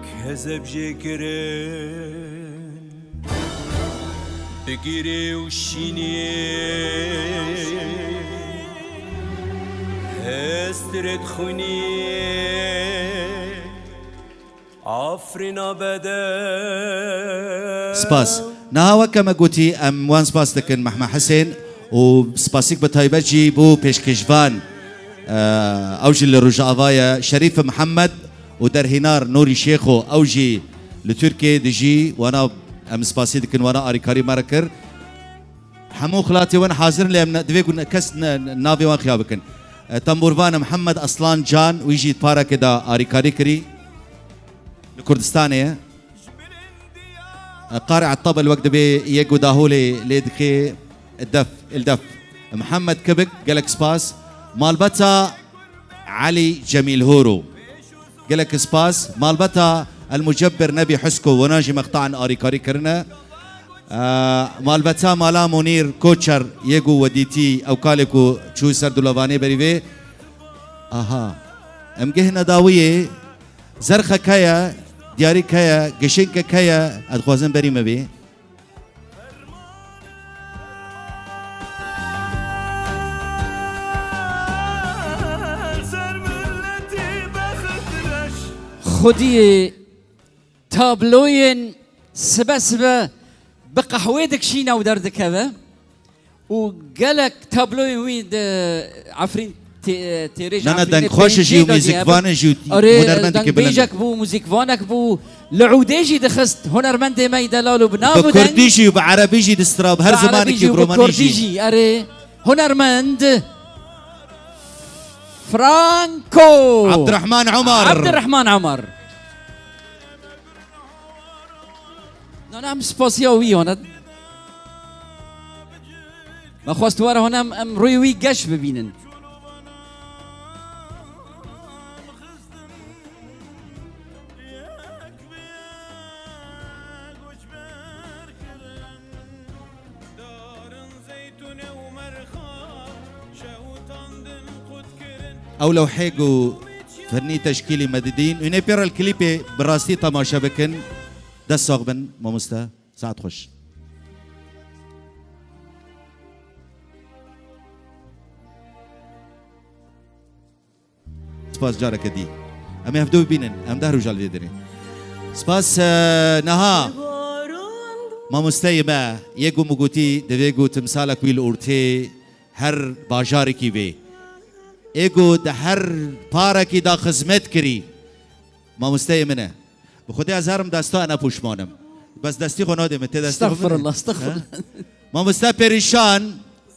Kezeb jê kirin, bigirê û şînê, hestirê dixwînê, Afrîna bedel. Spas. Niha weke me gotî, em wan spas dikin Mehme Hisên û spasîk bi taybet jî bo pêşkêşvan, e, ew jî li Rojava ye, Şerîf Mihemed. û derhênar Nûrî Şêxo, ew jî li Tirkiyeyê dijî, wana em spasî dikin, wana arîkarî me re kir. Hemû xilatê wan hazir in, lê em ne, divê ku ne, kes ne, ne, navê wan xiya bikin. E, tembûrvan Mihemed Aslan Can, wî jî di parekê de arîkarî kirî. Li Kurdistanê ye. Qari'a tebl wek dibê yek û daholê lê dixê def, il def. Mihemed Kibik, gelek spas. Malbeta Elî Cemîl Horo. Gelek spas. Malbeta El Mucebbir Nebî Husko, wana jî meqtaen arîkarî kirine. Malbeta Mala Munîr Koçer, yê ku we dîtî ew kalê ku çû ser dûlevanê berî vê. Aha. Em gihne dawiyê. Zerxek heye, diyarîk heye, gişinkek heye, ez dixwazim berî me bê. Qudiyê tabloyên sibe sibe bi qehwê dikişîne û derdikeve û gelek tabloyên wî di Efrîn tê-, têrêj Nana Efrînê dengxweş pêncê jî û de jî muzîkvan jî û Erê, hunermendekî bilind e. Dengdêjek bû, muzîkvanek bû, li ûdê jî dixist hunermendê me yî delal û bi nav Bi û deng kurdî jî û bi erebî jî distira, bi her bi erebî zimanekî jî û bi bi romanî kurdî jî. jî, erê, hunermend Franco. Abdurrahman Omar. Abdurrahman Omar. Nana em spasiya wî hane. Me xwest were hane em, em rûyê wî geş bibînin. Ew lewhê ku firnî teşkîlî me didîn, hûn ê pê re li klîpê bi rastî temaşe bikin. Dest sax bin, mamoste. Saet xweş. Spas careke dî. Em ê hevdu bibînin. Em deh roja li vê derê. Spas, e, niha mamosteyê me yê ku min gotî, divê ku timsalek wî li ortê her bajarekî bê. Ê ku di her parekî de xizmet kirî. Mamosteyê min e. Bi Xwedê ez herim desta ene pûşman im. Bes destî xwe nadê min, tê destî xwe min. Estexfirullah, estexfirullah. He? Mamoste Perîşan,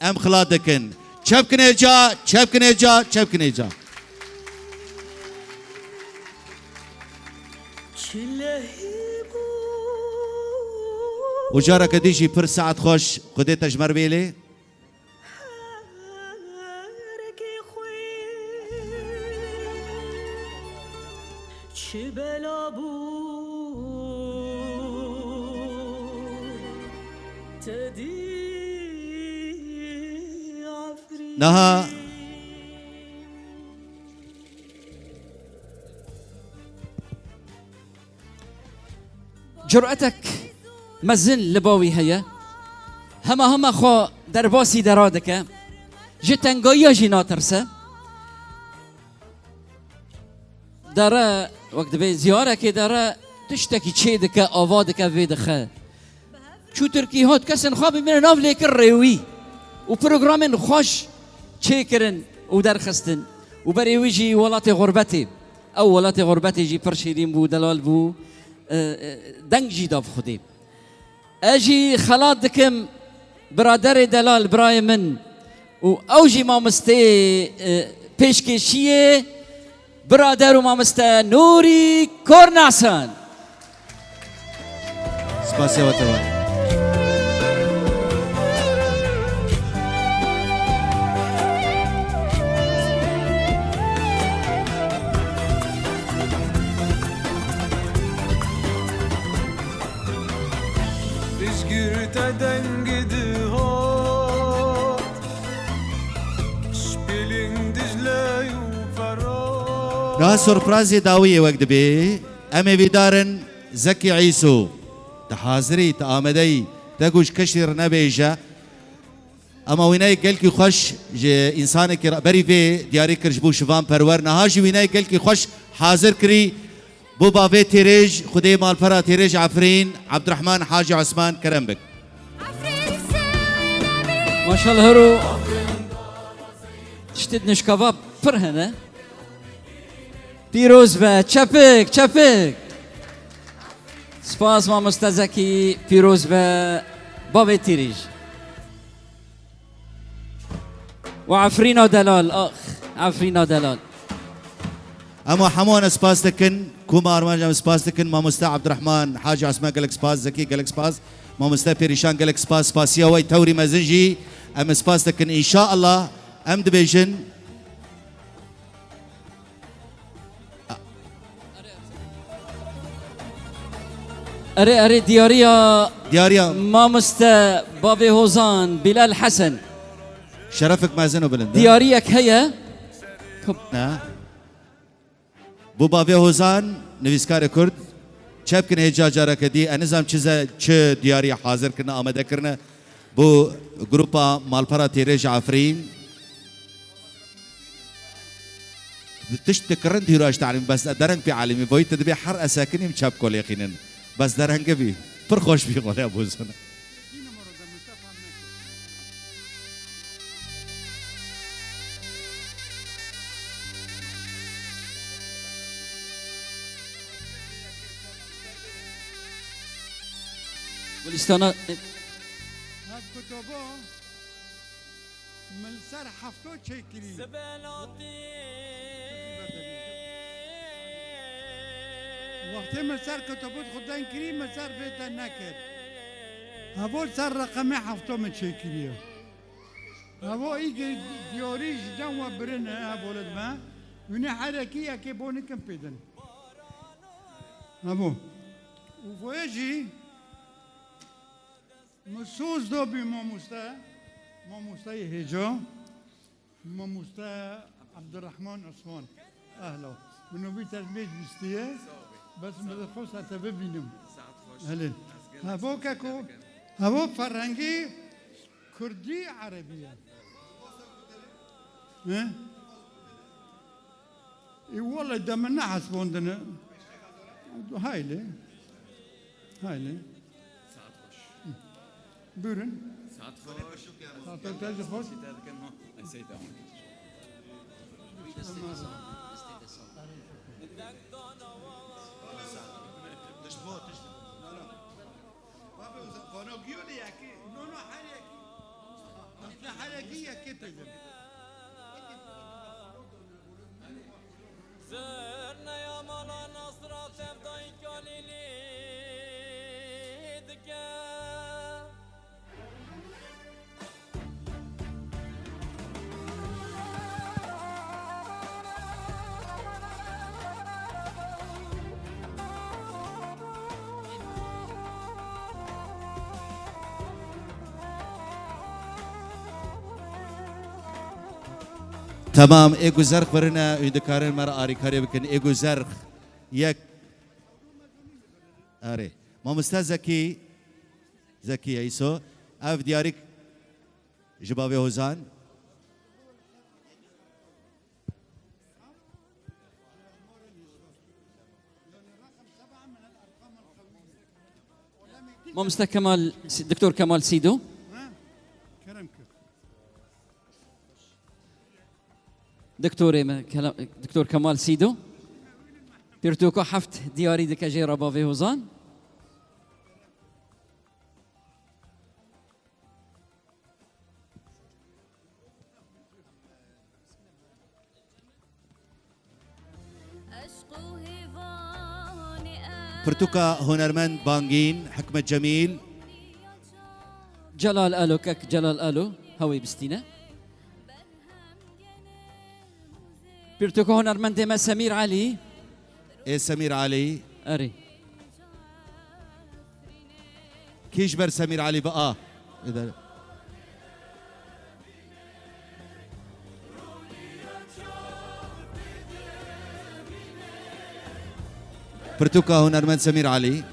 em xilat dikin. Çep kinê ca, çep kinê ca, çep kinê ca. Û careke dî jî pir saet xweş, Xwedê te ji me re bêlê. Çi bela bû te dî Efrîn. Niha Curetek mezin li ba wî heye. Hema hema xwe derbasî dera dike. Ji tengayiya jî natirse. Dere, wek dibê ziyarekê dere, tiştekî çê dike, ava dike, vê dixe. Çû Tirkî hat, kesên xwe bimîne nav lê kir rêwî û programên xweş çêkirin û derxistin. Û berê wî jî welatê xurbetê. Ew welatê xurbetê jî pir şîrîn bû, delal bû. E, e, deng jî da bi Xwedê. Ez jî xelat dikim biraderê delal, birayê min û ew jî mamosteyê, e, pêşkêşiyê, birader û mamoste Nûrî Kornasan. Spasiya we teva. Niha surprizê dawiyê wek dibê. Em ê vîdarin Zekî Îso. Tu hazirî, tu amadeyî, te ku ji keşî re nebêje. Ema wîneyek gelkî xweş ji însanekî re, berî vê diyarî kir ji bo Şivan Perwer. Niha jî wîneyek gelkî xweş hazir kirî bo bavê Têrêj, xwedê malpera Têrêj Efrîn, Ebdurehman Hacî Osman, kerem bik. Maşallah hero. Tiştê di nişkava pir hene. Pîroz be, çepik, çepik. Spas mamoste Zekî, pîroz be, bavê Tîrîj. Û Efrîna delal, ax, Efrîna delal. Em hemû wan spas dikin, koma armanc em spas dikin, mamoste Ebdurehman Hacî Osman gelek spas, Zekî gelek spas, mamoste Pêrîşan gelek spas, spasiya we tewrî mezin jî em spas dikin. Înşaallah em dibêjin. Erê, erê, diyariya Diyariya. Mamoste Bavê Hozan, Bilal Hesen. Şerefek mezin û bilind e. Diyariyek heye. Ne. Bo Bavê Hozan, nivîskarê Kurd. Çepkin hêca careke dî. Ez nizam çi ze-, çi diyarî hazir kirine, amade kirine. Bo grupa Malpera Têrêj Efrîn. Tişt dikirin tîraş te'lîm, bes dereng pê elîmî. Voyî te dibê her esekinî çep kolêxînin. Bes derenge bî. Pir xweş bî, xwele bozin. Gulîstana. Ev kutobo min li ser hefto çêkirî. Wextê min ser kutobo xwe deng kirî, min ser vê te nekir. Hevo li ser reqemê hefto min çêkiriye. Hevo î diyarî ji dem we birine, hevo li me. Hûnê herekî yekê bo nikin pêdin. Hevo. Û voye jî min soz do bî mamoste, mamosteyê hêca, mamoste Abdurrahman Osman. Ehla. Min nûvî tezmêj bîstiye. Bes min dixwest te bibînim. Helê. Hevo keko, hevo ferhengî kurdî erebî ye. He? Ê, wele de min nehesbondine. Haylê. Haylê. Saet xweş. Buyurun. Saet xweş. Saet xweş, te jî xweş. Sîte dikim, ha. Ez seyda. Tişt bo, tişt. Baba, o zaman kono giyo de yaki. No, no, her yaki. Aslında her yaki yaki peyda. Zerneya mala Nasra sevdayî Galîlî dike. Temam, ê ku zerx birine, hûn dikarin me re arîkarî bikin. Ê ku zerx yek. Erê. Mamoste Zekî, Zekî Eyso. Ev diyarî ji bavê Hozan. Mamoste Kemal, Doktor Kemal Sîdo. Ha? Kerem kir. Doktorê me, Kela-, Doktor Kemal Sîdo. Pirtûka heft diyarî dike jê re bavê Hozan. Pirtûka hunermend Bangîn, Hikmet Cemîl. Celal Alo, kek Celal Alo, hewê bistîne. Pirtûka hunermendê me Semîr Elî. Ê Semîr Elî. Erê. Kî ji ber Semîr Elî bi a? Êdare. Pirtûka hunermend Semîr Elî.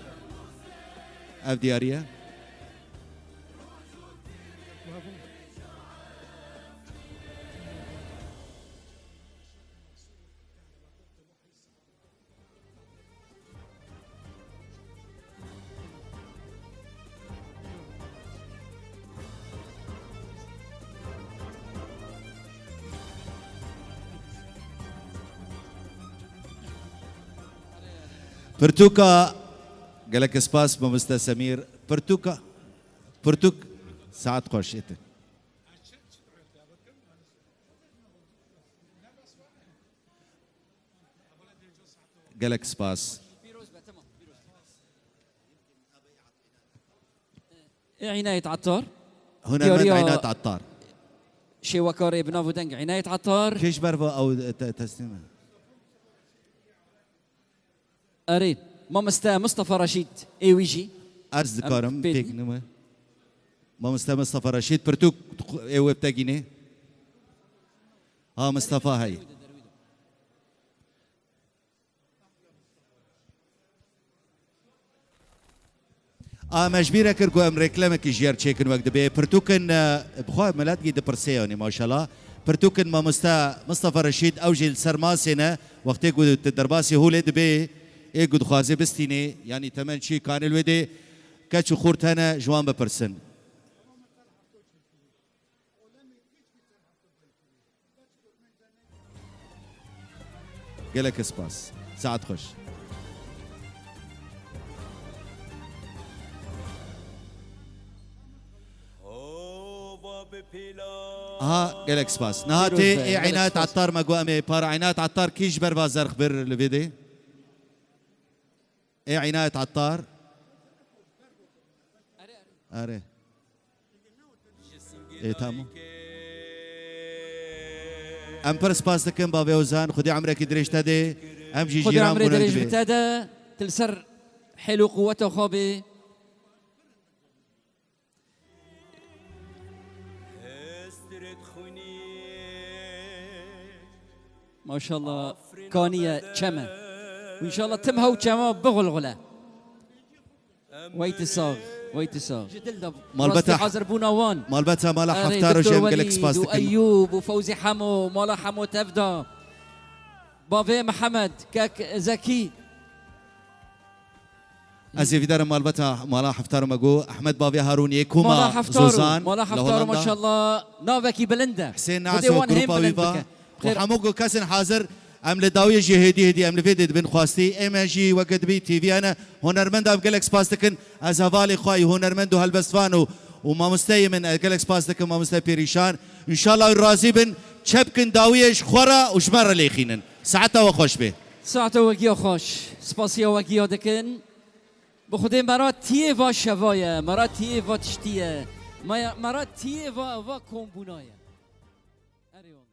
Ev diyarî ye. Pirtûka, gelek spas, mamoste Semîr. Pirtûka, pirtûk, saet xweş, ête. Gelek spas. Ê Înayet Ettar. Hunermend Diyariya Înayet Ettar. Şêwekarê bi nav û deng Înayet Ettar. Kê ji ber ve ew te-, teslîm e? Erê, mamoste Mustafa Reşîd, ê wî jî. Erz dikarim, pêk nime. Mamoste Mustafa Reşîd, pirtûk ê wê bi te gînê. Ha, Mustafa heye. A, me ji bîr kir ku em reklamekî ji yer çêkin wek dibê. Pirtûkin, e, bi xwe milet gî dipirsê yanî maşallah. Pirtûkên mamoste Mistefa Reşîd, ew jî li ser masê ne. Wextê ku tu derbasî holê dibê, ê ku dixwazê bistînê, yanî temen çî kanê li wê dê, keç û xort hene, ji wan bipirsin. Gelek spas. Saet xweş. Aha, gelek spas. Niha tê ê Înayet Ettar me got em ê para Înayet Ettar kî ji ber va zerx bir li vê dê? Ê Înayet Ettar. Erê. Ê, tamam. Em pir spas dikin bavê Ozan, Xwedê emrekî dirêj te dê. Em jî Xwedê jîran emrê bûne dirêj dibê. Bi te de, tu li ser hêl û quweta xwe bê. Maşallah, kaniye çeme. Û înşallah tim hew çema bixulxule. Wey tu sax, wey tu sax. Ji dil de Malbeta, rastî hazirbûna wan. Malbeta mala Erê, Heftar û Doktor Jem gelek Welîd spas û dikim. Eyûb û Fewzî Hemo, mala Hemo tevda. Bavê Mihemed, kek Zekî. Ez ê vî derim malbeta mala Heftar me got, Ehmed bavê Harûniyê, koma Mala Heftar û, Zozan, Mala li Heftar û Holanda. Maşallah, navekî bilind e. Hüseyin Xwedê Naso, wan hêm grupa bilind wî va. Bike. Û Xêr. Hemû ku kesên hazir, em li dawiyê jî hêdî hêdî em li vê dê dibin xwastî. Ême jî weke dibî T V hene. Hunermend ev gelek spas dikin. Ez hevalê xwe yî hunermend û helbestvan û, û mamosteyê min, ez gelek spas dikim mamoste Pêrîşan. Înşallah wî razî bin. Çe bikin dawiyê ji xwe re û ji me re lêxînin. Saeta we xweş bê. Saeta we giya xweş. Spasiya we giya dikin. Bi Xwedê me ra tiyê va şeva ye, me ra tiyê va tiştî ye. Me, me ra tiyê va, va kombûna ye. Erê wala.